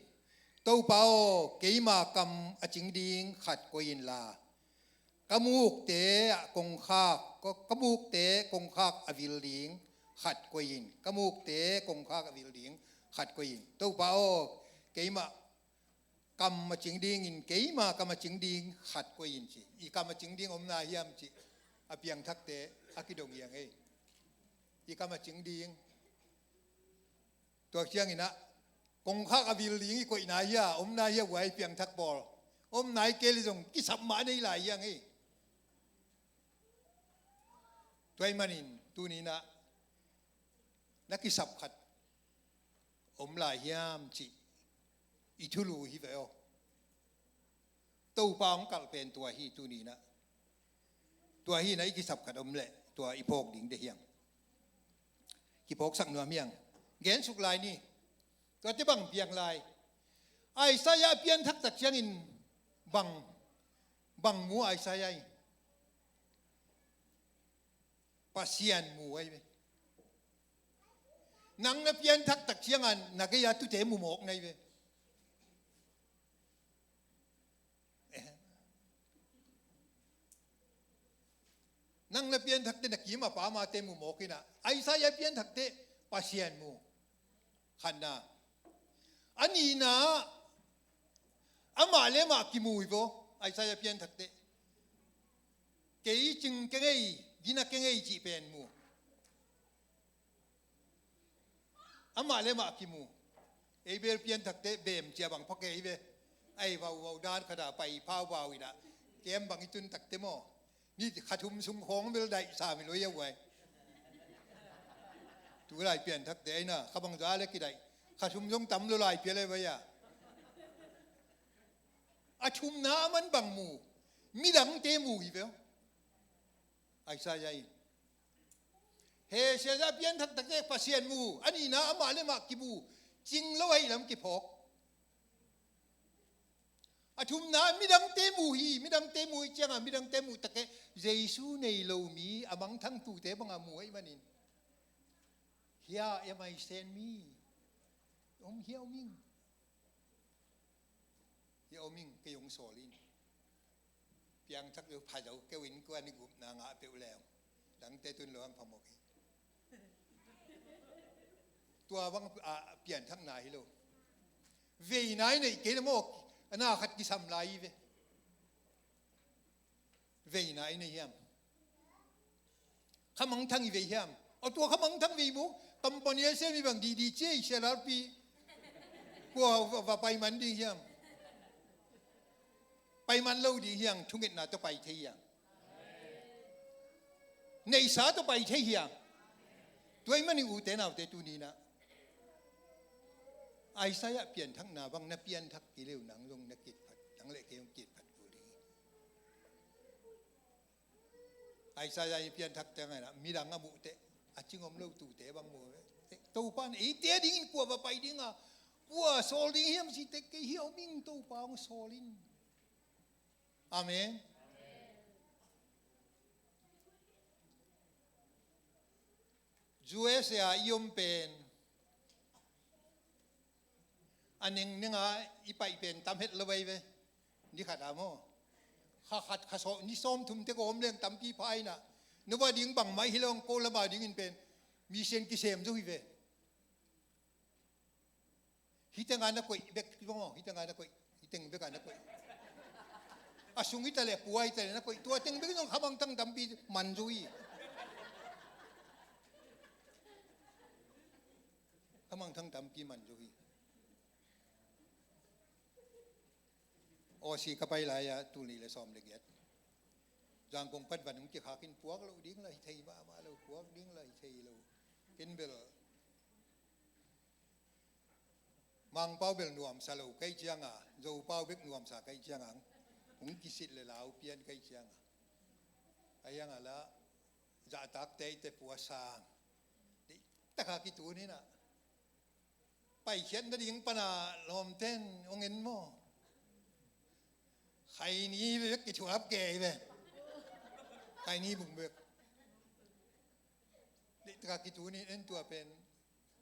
Topa aw, keima kam a cing ding khat koih inla, ka mukte ah kongkhak, ka, ka mukte kongkhak a vil ding khat koih in, ka mukte kongkhak a vil ding khat koih in. Topa aw, keima kam a cing dingin, keima kam a cing ding khat koih in ci. I kam a cing ding om na hiam ci. a piangthakte a kidong hiang ei. I kam a cing ding. Tua ciangin ah kongkhak a vil ding i koihna hia, omna hia, guai piangthak bawl. Omna i kei le zong kisap mah nei lai hiang ei. Tua ahih manin tuni-in ah na kisap khat om lai hiam cih i thulu hi ve aw. Topa hong kalh pen tua hi tuni-in ah. Tua hi-in ah i kisap khat om leh tua i phawk ding deih hiang. Kiphawksak nuam hiang. Gensuk lai ni. Tuate bang piang lai. Isaiah a pianthak tak ciangin bang, bang mu Isaiah in? Pasian mu ahi ve. Nang na pianthak tak ciangin na gei-a tute mu mawk na hi ve. Nang na pianthakte na kim a pamate mu mawk in ah, Isaiah pianthakte Pasian mu. Khatna. A nihna, amah le amah kimu hi vaw, Isaiah pianthakte. Kei cing kei ngei, gina kei ngei cih pen mu. Amah le amah kimu. Ei bel pianthakte bem cia bang pha kei hi ve. Ai vauvau dan khat ah pai phauvau in ah kem bang i tun takte maw? Ni kha thum sung khawng bel daih sam hi lo hi a uai. Tu lai pianthakte ai na kha bang za le kidaih. Kha thum zong tam lo lai pia le vai a. A thumna a man bang mu? Midangte mu hi ve aw. Isaiah in. Hesia a pianthak takte Pasian mu, a nihna amah le amah kimu, cing lo ahih lam kiphawk. A thumna midangte mu hi, midangte mu hi ciangin, midangte mu takte Jesu nei lo mi, a mangthang tute banga mu ahih manin. Here am I, send me. Om hia om ing. Hia om ing, kei hong sawl in. Piangthak lo pha zo keu in kua ni gupna ngah peuh leng. Dangte tun lo hang phamawh kei. Tua bang a pianthakna hi lo. Veina i neih kei le maw, a na khat kisam lai hi ve. Veina i nei hiam? Khamangthang i vei hiam? Aw tua khamangthang vei mu. Company a sem i bang didi cia i sia lalpi. Kua va, va paiman ding hiam? Paiman lo ding hiang, thungetna tawh pai thei hiang. Neihsa tawh pai thei hiang. Tua ahih manin ute naute tuni-in ah Isaiah pianthakna bang na pianthak kei le uh nang zong na kitphat, nang le kei zong kitphat kul ding hi. Isaiah in pianthak teng ah midang a muh teh a cing om lo tute bang mu. Topa in eite a dingin kua va pai ding a, kua sawl ding hiam cih teh kei hia om ing, Topa hong sawl in. Amen. U S A i om pen a nengneng a i paih pen tam het lo vei ve. Ni khat a maw, kha khat kha sawm, ni sawmthum te kawm leng tampi pha in ah, na va ding bangmah hi lo, ko lama dingin pen mission kisem zo hi ve. Hih teng a na koih bek maw, hih teng a na koih, hih teng bek a na koih. A sung hi ta leh, pua hi ta leh na koih, tua teng bek zong khamangthang tampi man zo hi. Khamangthang tampi man zo hi. Aussie ka pai lai-a tul nih le sawm le giat Zangkong pan van hong kikhak in, puak loh ding lah hi thei mahmah lo, puak ding lah hi thei lo. Ken bel Mangpau bel nuamsa lo ka hih ciangin, Zopau bek nuamsa ka hih ciangin, hong kisit le lau pian ka hih ciangin, a hiangah lah zahtakte eite pua sang. Deihtak a kitun in ah, paikhiat nading pan a lawmten hong en maw? Khaini bek kithuap kei ve. Khaini bung bek. Deihtak a kitun in, en tua pen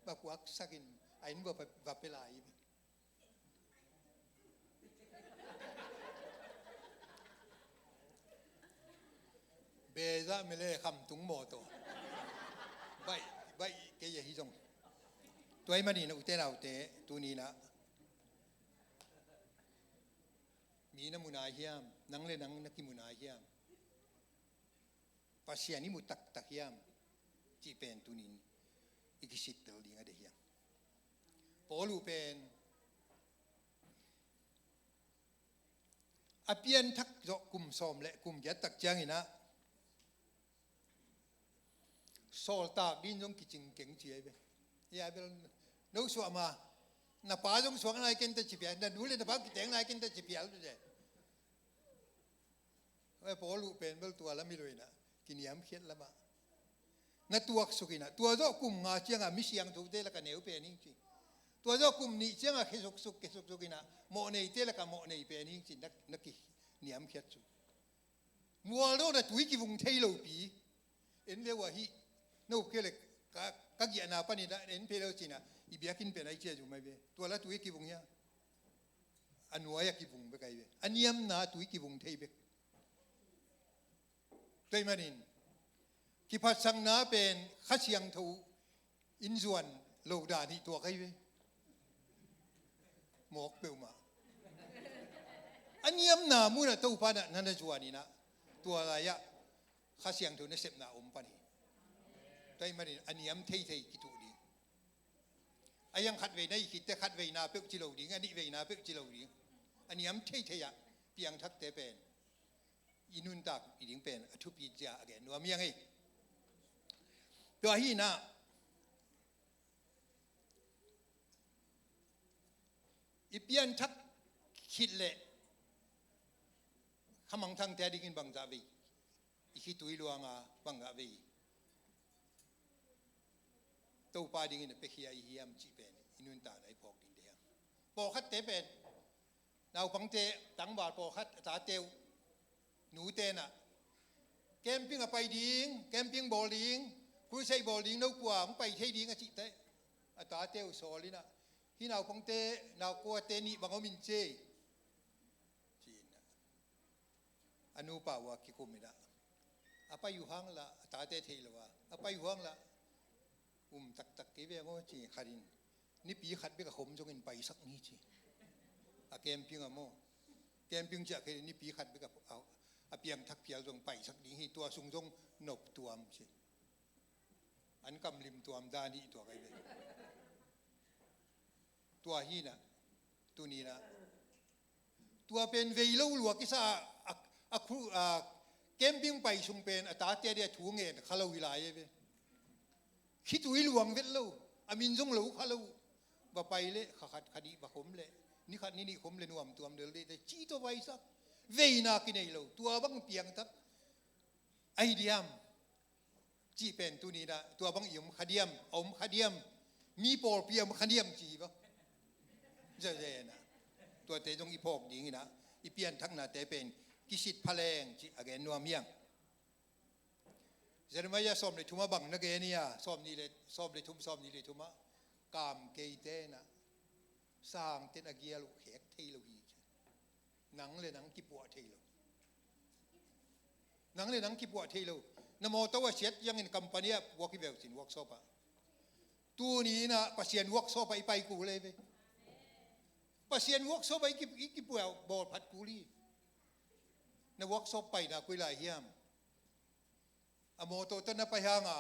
va puaksak in, a inn va, va pia lai hi ve. Beza mele khamtung mawtaw. Baih, baih kei a hi zong. Tua ahih manin ute naute tuni-in ah, mi na mu nai hiam? Nang le nang na kimu nai hiam? Pasian i mu taktak hiam cih pen tunin i kisittel ding a deih hi hang. Paul uh pen a pianthak zawh kum sawm le kum giat tak ciangin ah sawltak ding zong kicing keng ci ahi ve. Ia bel no suah ma, na pa zong suak nai kenta ci pial, na nu le na pa kiteng nai kenta ci pial tu de. Paul uh pen bel tua lam hi lo in ah kiniamkhiat lamah na tuaksuk in ah, tua zawh kum nga ciangah mi siangthote lakah neu pen hi ci. Tua zawh kum nih ciangah khe suksuk khe suksuk in ah mawhneite lakah mawhnei pen hi ci, na, na kiniamkhiat cu. Mual dawh na tui kivung thei lopi. En ve uh ahi. No kei le ka, ka giahna panin ah en phei lo ci-in ah i biakinn pen a i cia zum ahi ve. Tua la tui kivung hia? A nuai a kivung bek ahi ve. A niamna tui kivung thei bek. Tua ahih manin kiphatsakna pen Kha Siangtho in zuan lo dan hi tuak ahi ve. Mawk peuhmah. A niamna munah Topa na, na na zuan in ah tua lai-ah Kha Siangtho nasepna om pan hi. Tua ahih manin a niam theithei kituh ding. A hiang khat vei na hih khitteh khat vei na peuh ci lo ding, a nih vei na peuh ci lo ding. A niam theithei ah piangthakte pen i nuntak i ding pen a thupi zia a gen nuam hi hang ei. Tua hi in ah i pianthak khit leh khamangthangte a dingin bangzah vei i khitui luang a, bangzah vei Topa dingin a piakhia i hiam cih pen i nuntakna i phawk ding deih hang. Pawlkhatte pen naupangte tangval pawlkhat a tate uh nute in ah camping a pai ding, camping bawl ding, crusade bawl ding, no kua hong pai thei ding a cih teh a tate uh sawl in ah, hih naupangte, naukuate nih bang om in ci ei ci-in ah a nupa uh a kikum in ah a pai uh hang lah a tate theih lo a, a pai uh hang lah um taktak kei ve maw ci-in khat in nipi khat bek a khom zongin paisak ni ci. A camping ah maw, camping ciah kei nipi khat bek a, a, a piangthak phial zong paisak ding hi, tua sung zong nop tuam ci. An kam lim tuam dan hi tuak ahi ve. Tua hi in ah tuni in ah tua pen vei lo lua kisa a, a, a khu-, a camping pai sung pen a tate a dia thu ngen kha lo hi lai e ve. Khitui luang vet lo, a min zong lo kha lo. Va pai leh kha khat kha nih va khom leh ni khat ni nih khom leh nuam tuam del dei te ci tawh vaisak. Veina kinei lo, tua bang piangthak ahi diam cih pen tuni in ah tua bang i om kha diam, a om kha diam, mi pawlpi a om kha diam ci hi bang. Zia, zia in ah tuate zong i phawk ding in ah i pianthaknate pen kisit pha leng cih a gen nuam hi hang. Jeremiah sawm le thum ah bang na gen hi a, sawm nih le, sawm le thum, sawm nih le thum ah kam keite in ah sangten a gial uh khek thei lo hi ci. Nang le nang kipuah thei lo. Nang le nang kipuah thei lo. Na mawtaw a siat ciangin company ah puak hi ve uh cin, workshop ah. Tuni in ah Pasian workshop ah i pai kul ei ve. Pasian workshop ah i ki, i kipuah bawl phat kul hi. Na workshop paina koi lai hiam? A mawtaw tawh na pai hang a,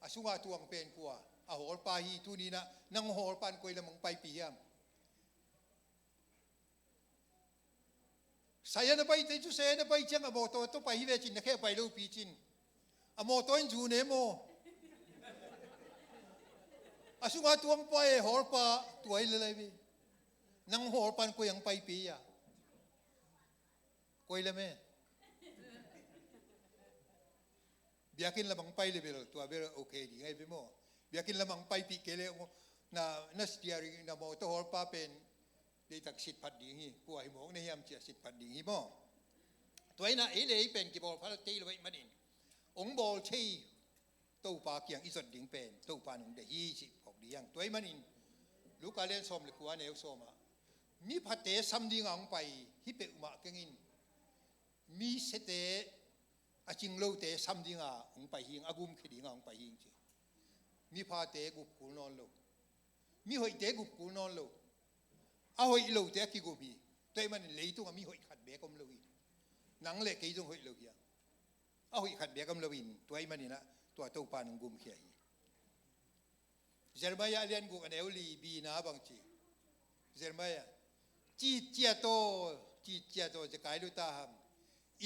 a sunga tuang pen kua? A hawlpa hi. Tuni in ah nang hawlpa in koi lam hong paipih hiam? Saya na pai tei cu, saya na pai ciang a mawtaw tawh pai hi ve cin, na khe pai lopi cin. A mawtaw in zu ne maw? A sunga tuang pa e, hawlpa, tua hi le lai ve. Nang hawlpa in koi hong paipih hia? Koi lam e? Biakinn lam hong pai le bel tua bel okay ding ahi ve maw? Biakinn lam hong paipih kei le na, na steering, na mawtaw hawlpa pen deihtak sit phat ding hi. Kua hi mawk na hiam cia sit phat ding hi maw? Tua in ah ei le ei pen kibawl phat thei lo ahih manin hong bawl thei Topa kiang i zot ding pen Topa in hong deih hi cih phawk ding hi hang. Tua ahih manin Luka lian sawm le kua, neu sawm ah, miphate sam dinga hong pai hi peuhmah keng in, mi siate, a cing lote sam dinga hong pai hi ing, a gumkhia dinga hong pai hi ing ci. Miphate gup kul nawn lo, mihoihte gup kul nawn lo, a hoih lote a kigum hi. Tua ahih manin leitungah mihoih khat beek om lo hi. Nang le kei zong hoih lo hi a, A hoih khat bek om loin, tua ahih manin ah tua Topa in hong gumkhia hi. Jeremiah a lian guk a neu li bina bang ci? Jeremiah, "Citciat aw, citciat aw, zia kai lua ta hang,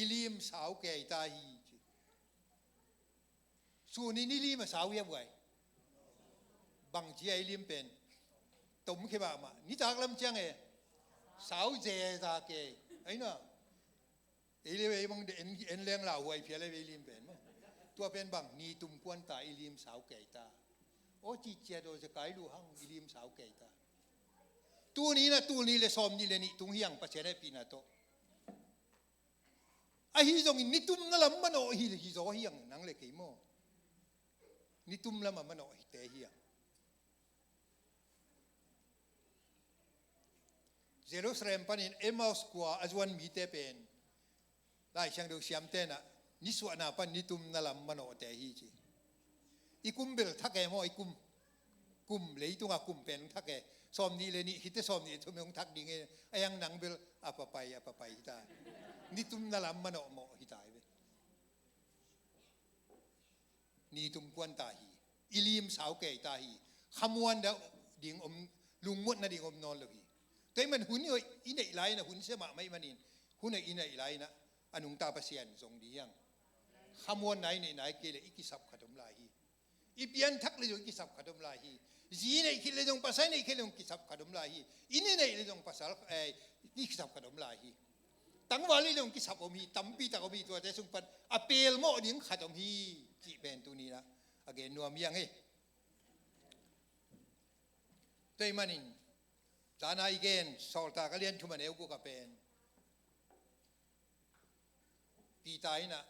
i lim sau kei ta hi," ci. Sunin i lim a sau hiam uai? Bang ci a i lim pen? Tom khia mahmah. Nitak lam ciang e, sau zeza kei. Aina. Ei le ei bang de en, en leng lauhuai phial le ei lim pen maw. Tua pen bang, ni tum kuan ta i lim sau kei ta. Aw citciat aw, zia kai lua hang, i lim sau kei ta. Tuni in ah tul nih le sawm nih le nih tung hi hang, Pasian hehpihna tawh. Ahi zongin nitum na lam manawh hi, hi zaw hi hang, nang le kei maw. Nitum lam a manawh hite hi hang. Jerusalem panin Emmaus khua a zuan mite pen, Lai Siangtho siamte in ah, nisuahna pan nitum na lam manawhte hi ci. I kum bel thak e maw, i kum. Kum, leitunga kum pen thak e. Sawm nih le nih khit teh sawm nih le thum hong thak ding e. Ahi hang nang bel a papai, a papai hi ta. Nitum na lam manawh mawh hi ta hi ve. Ni tum kuan ta hi. I lim sau kei ta hi. Khamuan ding om, lungmuan nading om nawn lo hi. Tua ahih man hun hoih i neih lai in ah, hun sia mahmah ahih manin, hun hoih i neih lai in ah, a nungta Pasian zong ding hi hang. Khamuanna i neih nai kei leh i kisap khat om lai hi. I pianthak leh zong i kisap khat om lai hi. Zi neih khit leh zong, pasal neih khit leh zong kisap khat om lai hi. Inn i neih leh zong pasal, eh, i kisap khat om lai hi. Tangval i leh zong kisap om hi, tampi tak om hi, tuate sung pan a pelmawh ding khat om hi, cih pen tuni in ah a gen nuam hi hang e. Tua ahih manin, zan a i gen Sawltak a lian thum a neu guk ah pen, Peter in ah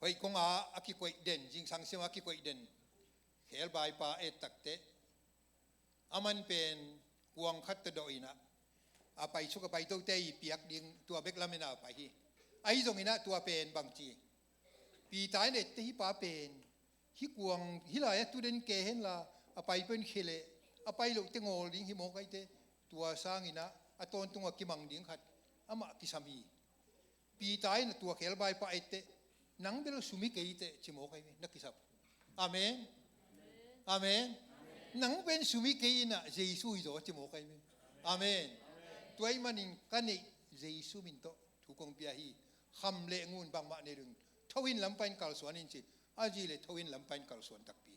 hoih kong a a kikoih den, zingsang sim a kikoih den khelbaipa et tak teh, aman pen kuang khat tawh dawh in ah, a paisuk a paitote i piak ding, tua bek lam in ah a pai hi. Ahi zongin ah tua pen bang ci? Peter in et teh, hih pa pen, hih kuang hih lai ah tu den kei hen la, a pai pen khia leh, a pai loh teh ngawl ding hi mawk ahih teh, tua sangin ah a tawntung a kimang ding khat amah kisam hi. Peter in ah tua khelbaipa et teh, nang bel sum hi kei teh ci mawk ahi ve, na kisap. Amen. Amen. Nang pen sum hi kei in ah Jesu hi zaw ci mawk ahi ve. Amen. Tua ahih manin ka neih Jesu min tawh thu kong pia hi. Kham le ngun bangmah nei lo in, tho in lampa in kalsuan in ci. A zi leh tho in lampa in kalsuan takpi.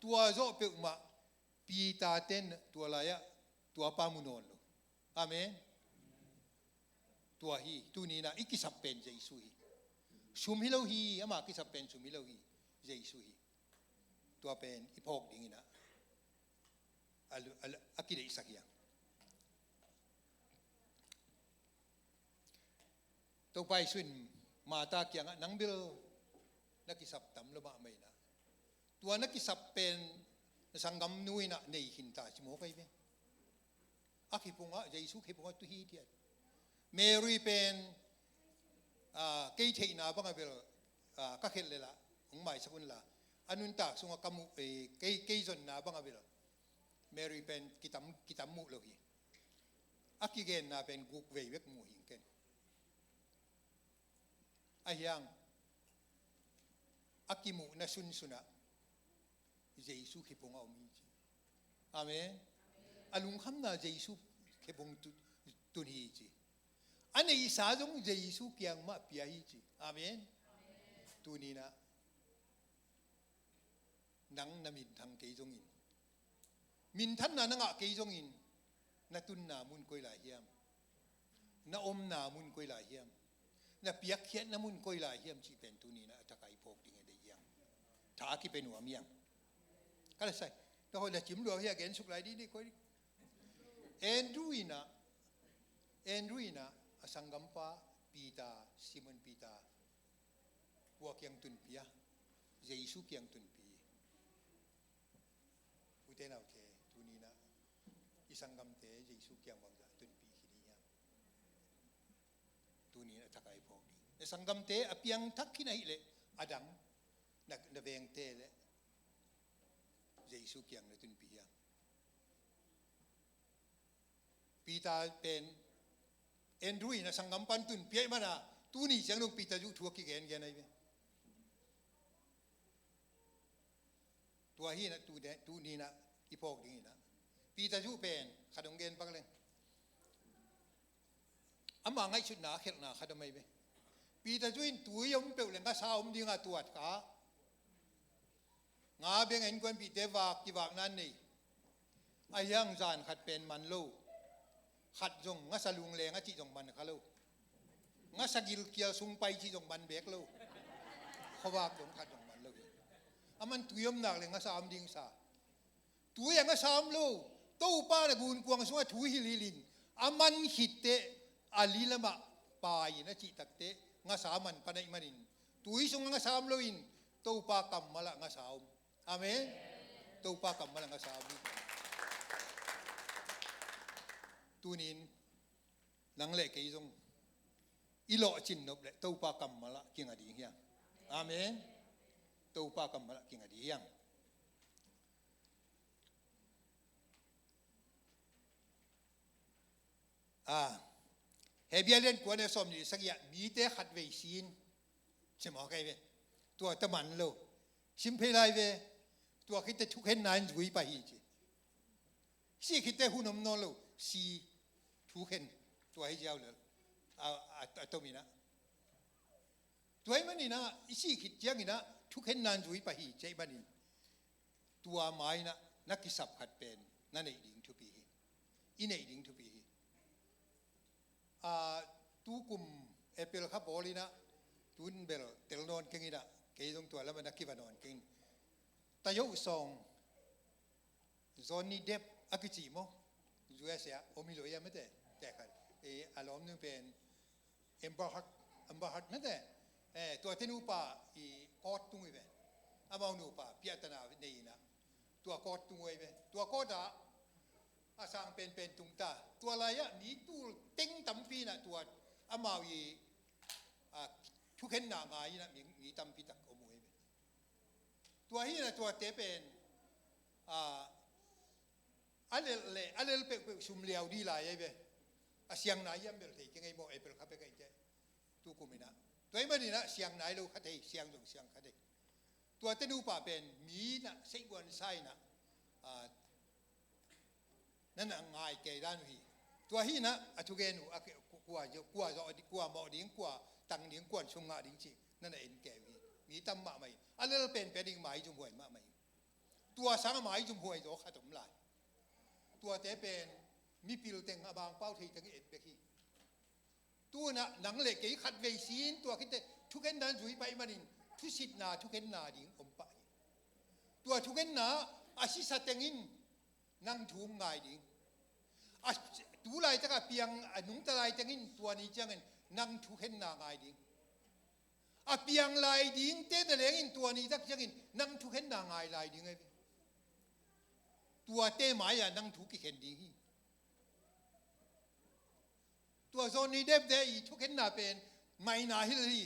Tua zawh peuhmah Peter ten tua lai ah tua pa mu nawn lo. Amen. Tua hi, tuni in ah i kisap pen Jesu hi. Sum hi lo hi, ama kisap pen sum hi lo hi, Jesu hi. Tua pen i phawk ding in ah a, a, a kideihsak hi hang. Topa Jesu in Martha kiangah, nang bel na kisap tam lo mahmah in ah, tua na kisap pen na sanggamnu in ah nei khin ta ci mawk ahi ve. A khipungah, Jesu khipungah tu hithiat. Mary pen, ah, kei theihna bangah bel, ah, ka khelh leh lah hong maisak un la, a nuntak sungah ka muh, eh, kei, kei zonna bangah bel Mary pen kitam, kitam muh lo hi. A kigenna pen guk vei bek mu hi ing ken. Ahi hang a kimuhna sunsunah Jesu khipungah om hi ci. Amen. A lungkhamna Jesu khipung tu-, tun hi ci. A neihsa zong Jesu kiang mah pia hi ci. Amen. Tuni in ah nang na minthang kei zongin, minthanna na ngah kei zongin, na tunna mun koi lai hiam? Na omna mun koi lai hiam? Na piakkhiatna mun koi lai hiam cih pen tuni in ah a thak a i phawk ding a deih hi hang. Tha a kipia nuam hi hang. Ka la sai. Na hoih la cim lua hi a, gen suk lai dih ni koi. Andrew in ah, Andrew in ah a sanggampa Peter, Simon Peter, kua kiang tunpih a? Jesu kiang tunpih hi. Ute naute, tuni in ah i sanggamte Jesu kiang bangzah tunpih khin i hiam? Tuni in a thak a i phawk ding. Na sanggamte a piangthak khin ahih leh, a dang, na, na vengte leh Jesu kiang na tunpih hiam? Peter pen Andrew in a sanggampa in tunpih ahih manin, Tuni ciang dong Peter Zu thu a kigengen ahi ve. Tua hi inah, tu de, tuni inah i phawk ding inah Peter Zu pen khat hong gen pak leng. Ama ngaihsutna a khelhna khat om ahi ve. Peter Zu in tui om peuh le ngasa om dinga tuat kha. Nga beng a innkuanpihte vak kivakna nei. Ahi hang zan khat pen man lo. Khat zong ngasa lungleng a cih zong man kha lo. Ngasa gilkial sung pai cih zong man bek lo. Khuavak zong khat zong man lo hi. A man tui om nak le ngasa om ding sa. Tui a ngasa om lo. Topa na gunkuang sungah thu hilhilhin a man khitteh a li lamah pai in a cih takteh ngasa man pan ahih manin tui sung a ngasa om loin Topa kammal ah ngasa om. Amen. Topa kammal ah ngasa om hi. Tunin nang le kei zong i lawhcin nop le Topa kammal ah kinga ding hiam? Amen. Topa kammal ah kinga ding hiam? Ah, Hebru lian kua neu sawm nih sagih ah mite khat vei si in. Sim aw kei ve. Tua ta man lo. Sim phei lai ve. Tua khitteh thukhenna in zui pah hi ci. Si khitteh hun om nawn lo. Si thukhen. Tua hi ziau lo. A, a, a tom inah. Tua ahih manin ah, i sih khit ciangin ah, thukhenna in zui pah hi, ci ahih manin. Tua ma-in ah, na kisap khat pen, na neih ding thupi hi. I neih ding thupi hi. Ah, tukum April kha bawl in ah, tun bel tel nawn keng in ah, kei zong tua lamah na kiva nawn keng. Tayo song, Johnny Depp a kici maw? U S A om hi lo ia mete, te khat. Eh, a lawmnu pen Amber Heard, Amber Heard mete. Eh, tua te nupa i court tung hi ve. Amau nupa piahtana nei in ah. Tua court tung uh hi ve. Tua court ah a sang penpen tung ta. Tua lai-ah mi tul teng tampi in ah tua amau i, ah, thukhenna ngai in ah mi, mi tampi tak om uh hi ve. Tua hi in ah tuate pen, ah, a lel le, a lel peuhpeuh sum liau dih lai ahi ve. A siang nai hiam bel thei keng ei maw, April kha pek ahi teh. Tukum in ah. Tua ahih manin ah siang nai lo kha thei, siang zong siang kha thei. Tua te nupa pen mi in ah seihguan sa in ah, ah, na na ngai kei dan uh hi. Tua hi in ah a thugen uh, a ke-, ku-, kua zo-, kua zo-, kua mawh ding, kua tang ding, kuan sum ngah ding cih na na en kei uh hi. Mi tam mahmah in. A lel penpen ding maizum huai mahmah in. Tua sangah maizum huai zaw khat om lai. Tuate pen mipil teng a bangpau thei teng i et bek hi. Tu in ah nang le kei khat vei si in tua khitteh thukhenna in zui pah ahih manin thusitna thukhenna ding om pah hi. Tua thukhenna a sisa teng in nang thu ngai ding. A tu laitak a piang a nungta lai teng in tua ni ciangin nang thukhenna ngai ding. A piang lai dingte na leng in tua ni tak ciangin nang thukhenna ngai lai ding ahi ve. Tuate mai-ah nang thu kikhen ding hi. Tua Johnny Depp te i thukhenna pen maina hilh hi.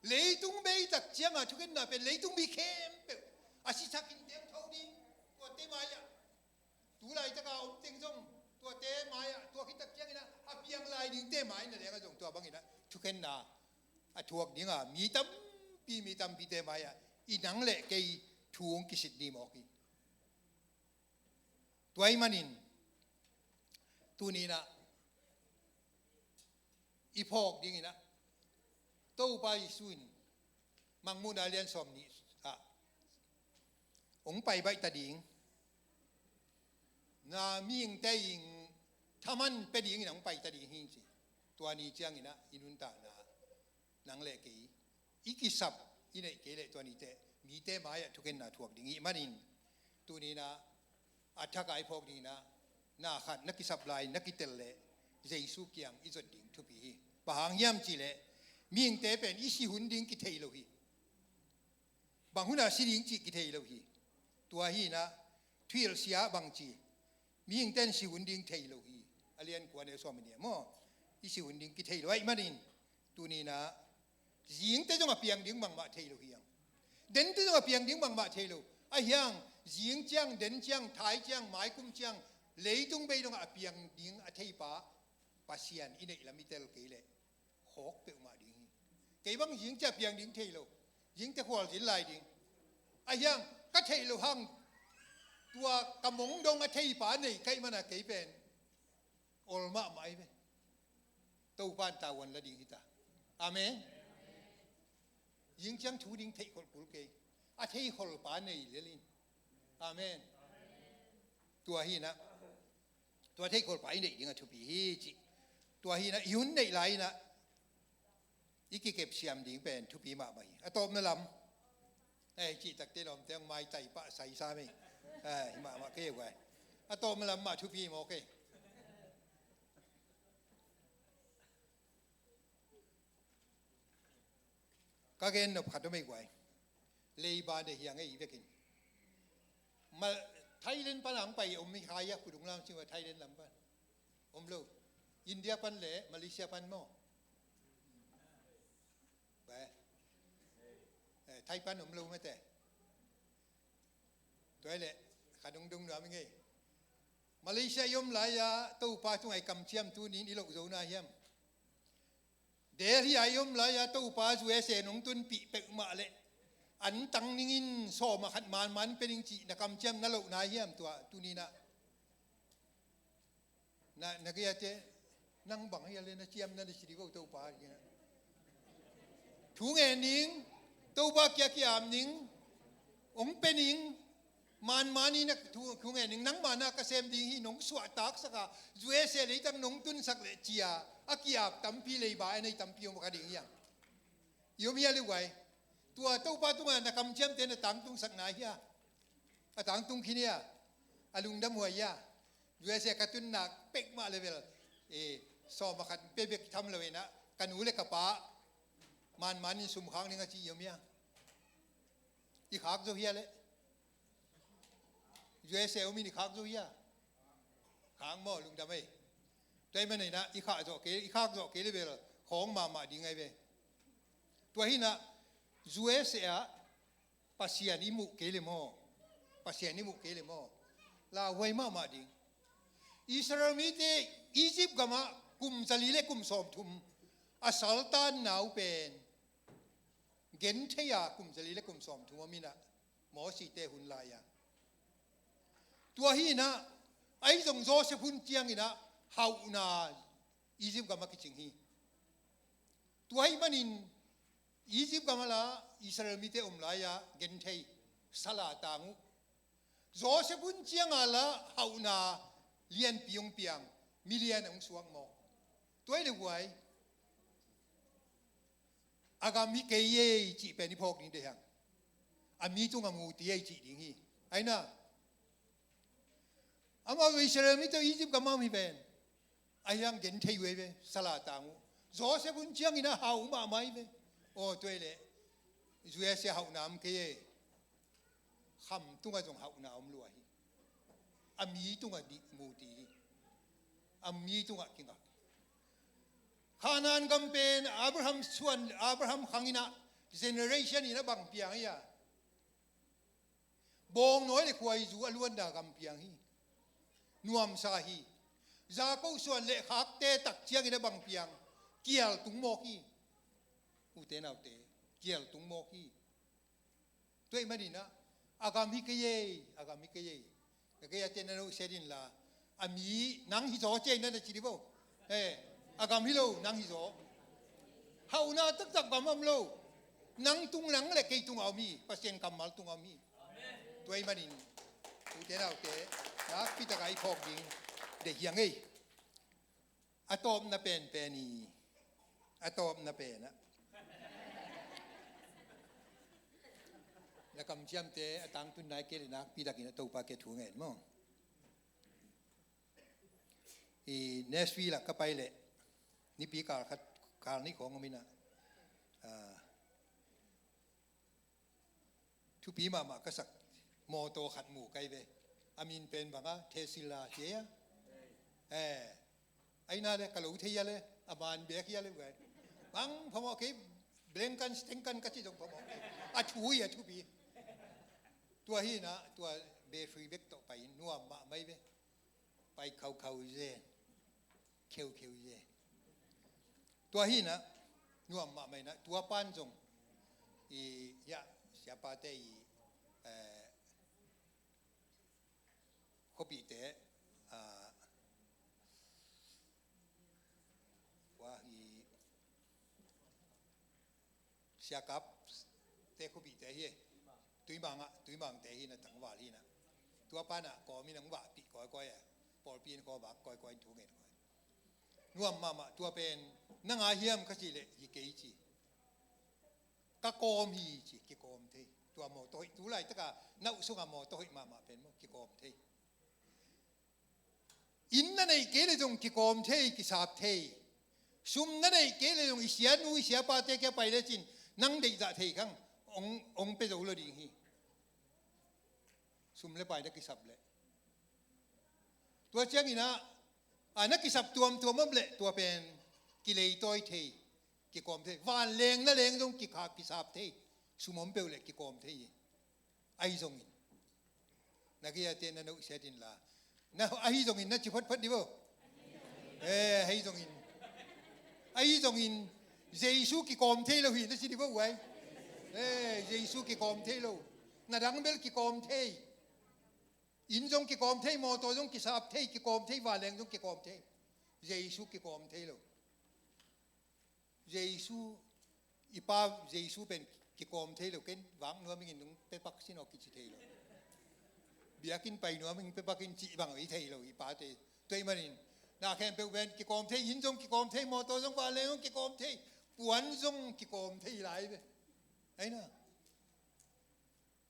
Leitung bei tak ciangah thukhenna pen leitung mi khempeuh a sisakin teng tho ding. Tuate mai-ah tu laitaka om teng zong tuate mai-ah tua khit tak ciangin ah a piang lai dingte mai na lengah zong tua bangin ah thukhenna a thuak dinga mi tampi, mi tampite mai-ah i nang le kei thu hong kisit ni mawk hi. Tua ahih manin tuni in ah i phawk ding in ah Topa Jesu in Mangmuhna lian sawm nih ah hong pai baih ta ding, na mihingte in thaman pia dingin hong pai ta ding hi ci. Tua ni ciangin ah i nuntakna nang le kei i kisap i neih kei leh tua ni teh mite mai-ah thukhenna thuak ding ahih manin tuni in ah a thak a i phawk ding in ah na khat na kisap lai na kitel leh Jesu kiang i zot ding thupi hi. Bang hang hiam cih leh mihingte pen i si hun ding kithei lo hi. Bang hunah si ding cih kithei lo hi. Tua hi in ah thuhilh sia bang ci, mihingte in si hun ding thei lo hi. A lian kua neu sawm nih maw? I si hun ding kithei lo ahih manin tuni in ah zingte zong a piang ding bangmah thei lo hi hang. Dente zong a piang ding bangmah thei lo. Ahi hang zing ciang, den ciang, thai ciang, maikum ciang, leitung bei dongah a piang ding a theipa Pasian i neih lam i tel kei leh Khawk peuhmah ding hi. Kei bang zing ciah piang ding thei lo. Zingte khualzin lai ding. A hiang ka theih loh hang tua ka mong dong a theipa nei ka hih mana kei pen ol mahmah hi ve. Topa in tavuan la ding hi ta. Amen. Zing ciang thu ding theih kholh kul kei. A thei kholhpa nei lel in. Amen. Tua hi inah tua thei kholhpa i neih ding a thupi hi cih. Tua hi inah i hun neih lai inah i kikep siam ding pen thupi mahmah hi. A tawpna lam, eh, cih takte lawmte hong maitai pah saisam ei. Eh, hi mahmah kei vai. A tawpna lam mah thupi maw kei. Ka gen nop khat om ei guai. Leiba ne hiang ei i vekin. Ma, Thailand pan ang pai om mi khai a kudung lam sing wa Thailand lam pan. Om lo. India pan le Malaysia pan maw. Ba. Eh, Thai pan om lo mate. Tua le kha dungdung nuam i ngei. Malaysia i om lai-a Topa tungai kamciam tunin i loh zo na hiam. Delhi a i om lai-a Topa U S A nong tunpih peuhmah leh an tang ningin sawm a khat manman pe ning cih na kamciam na loh na hiam tua tuninah. Na, na gei a te nang bang hi a le na ciam na na ci di vo Topa. Thu ngen ning, Topa kia kiam ning, ong pe ning, manman in a thu, thu ngen ning, nangma na ka sem ding hi, nong suahtak sak a, U S A leitang nong tunsak le cia a kiap tampi leiba a nei tampi om ka ding hiam. I om hia le guai. Tua Topa tunga na kamciamte na tangtungsak na hia. A tangtung khin hia. A lungdam huai hia. U S A ka tunnak pek mah level. E, sawm a khat pe bek tham lo ina. Ka nu le ka pa manman in sum khak ning a ci i om hia. I khak zo hia le. U S A om in i khak zo hia. Khak maw lungdam ei. Tua i man ina i khak zo kei, i khak zo kei level. Khawng mahmah ding ai ve. Tua hina U S A ah Pasian i muh kei le maw. Pasian i muh kei le maw. Lauhuai mahmah ding. Israel mite Egypt gamah kum zali le kum sawmthum a saltan nau pen. Genthei a kum zali le kum sawmthum a minah Mosite hun lai-a. Tua hi inah ahi zong Joseph hun cianginah hauhna Egypt gamah kicing hi. Tua hi manin Egypt gamah la Israel mite om lai-a genthei sala tang uh. Joseph hun cianga la hauhna lianpi hong piang, milian hong suak mawk. Tua hi le huai a gam hi kei ei cih pen i phawk ding deih hang. A mi tunga muti ei cih ding hi. Aina amau Israel mite Egypt gamah om hi pen. A hiang genthei uh ei ve, sala tang uh. Joseph hun ciangin a hau mahmah hi ve. Aw tua hi le U S A hauhna om kei ei. Kham tungah zong hauhna om lua hi. A mi tungah dih muti hi. A mi tungah kingak. Khanan gam pen Abraham suan, Abraham khanginah generation inah bang piang hi a. Bawngnawi le khuaizu a luanna gam piang hi. Nuamsa hi. Jakob suan le khakte tak ciangin a bang piang. Kial tung mawk hi. Ute naute kial tung mawk hi. Tua ih maninah a gam hi kei ei, a gam hi kei ei. Na kei a te na no set in la a mi nang hi zaw ciai na na ci di bo. Eh, a gam hi lo nang hi zaw. Hauhna taktak gam om lo. Nang tung nang le kei tung a om hi, Pasian kammal tung a om hi. Tua ih manin ute naute nakpitaka i phawk ding deih hiang ei. A tawpna penpen hi. A tawpna penah na kamciamte a tangtun nai kei le nakpitakin a Topa ke thu ngen maw? I Nashville ah ka pai leh nipi kal khat kal nih khawng om inah, ah, thupi mahmah ka sak mawtaw khat mu kai ve. A min pen banga Tesla cia. Eh, aina le ka lo thei a le a man bek hi a le vai. Bang phamawh kei blenkan stengkan ka ci zong phamawh kei. A thu hi a thupi. Tua hi inah tua battery bek tawh pai in nuam mahmah hi ve. Pai khaukhau hi ze. Kheukheu hi ze. Tua hi inah Nuam mahmah inah tua pan zong i, ya, siapate i, eh, khuapihte, ah, tua i siakapte khuapihte hi. Tuimang ah, Tuimangte hi na, tangval hi na. Tua panah kawmin ang vahpih kawikawi a, pawlpi in kawvak kawikawi in thu ngen kawikawi. Nuam mahmah. Tua pen na ngai hiam ka cih leh hi kei ci. Ka kawm hi ci, kikawm thei. Tua mawtaw hoih, tu laitaka na uh sungah mawtaw hoih mahmah pen maw, kikawm thei. Inn na neih kei le zong kikawm thei, kisap thei. Sum na neih kei le zong i sianu i siapate kia pai lecin nang deihzah thei khang ong, ong pia zo lo ding hi. Sum le pai na kisap leh. Tua cianginah, a, na kisap tuamtuam om leh tua pen kileitawi thei, kikawm thei. Vanleng na leng zong kikha, kisap thei. Sum om peuh leh kikawm thei hi. Ahi zongin na gei-ate na nohsiat inla, na, ahi zongin na ci photphot di vo. Eh, ahi zongin, ahi zongin Jesu kikawm thei lo hi na ci di vo uai. Eh, Jesu kikawm thei lo. Na dang bel kikawm thei. Inn zong kikawm thei, mawtaw zong kisap thei, kikawm thei, vanleng zong kikawm thei. Jesu kikawm thei lo. Jesu, i Pa Jesu pen kikawm thei lo, ken vak nuam ingin nung pepak sin aw kici thei lo. Biakinn pai nuam ingin pepak in cih bang i thei lo, i pate. Tua ahih manin na khempeuh pen kikawm thei, inn zong kikawm thei, mawtaw zong, vanleng zong kikawm thei, puan zong kikawm thei lai ve. Ahi na.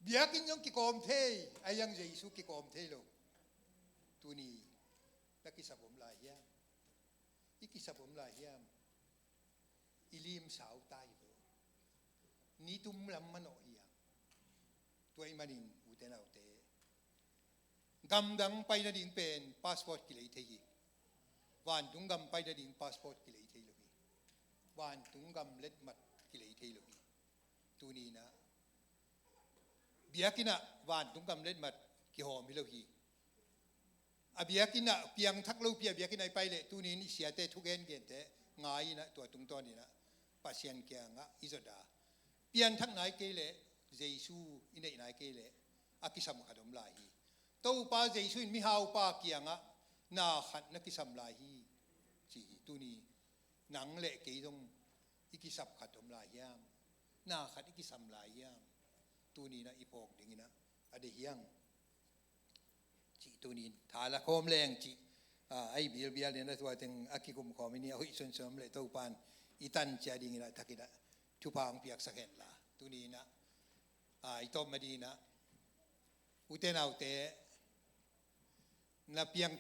Biakinn zong kikawm thei, ahi zong Jesu kikawm thei lo. Tuni na kisap om lai hiam? I kisap om lai hiam? I lim sau ta hi vo. Nitum lam manawh hi hang. Tua ahih manin ute naute, gamdang pai nading pen passport kilei thei hi. Vantung gam pai nading passport kilei thei lo hi. Vantung gam letmat kilei thei lo hi. Tuni inah biakinn ah vantung gam letmat kihawm hi lo hi. A biakinn ah piangthak lopi a biakinn ah i pai leh tuni in i siate thugengente ngai inah tua tungtawn inah Pasian kiangah i zot a, pianthak nai kei leh, Jesu i neih nai kei leh a kisam khat om lai hi. Topa Jesu in mihaupa kiangah na khat na kisam lai hi ci hi. Tuni nang le kei zong i kisap khat om lai hiam? Na khat i kisam lai hiam? Tuni inah i phawk ding inah a deih hiang. Cih tuni in tha la khawm leng cih, a, a i bilbial inah tua teng a kikum khawm in a hoih sunsun om leh Topa in i tan ciat ding inah thak inah thupha hong piaksak hen la. Tuni inah, a, i tawp ma ding inah ute naute, na piang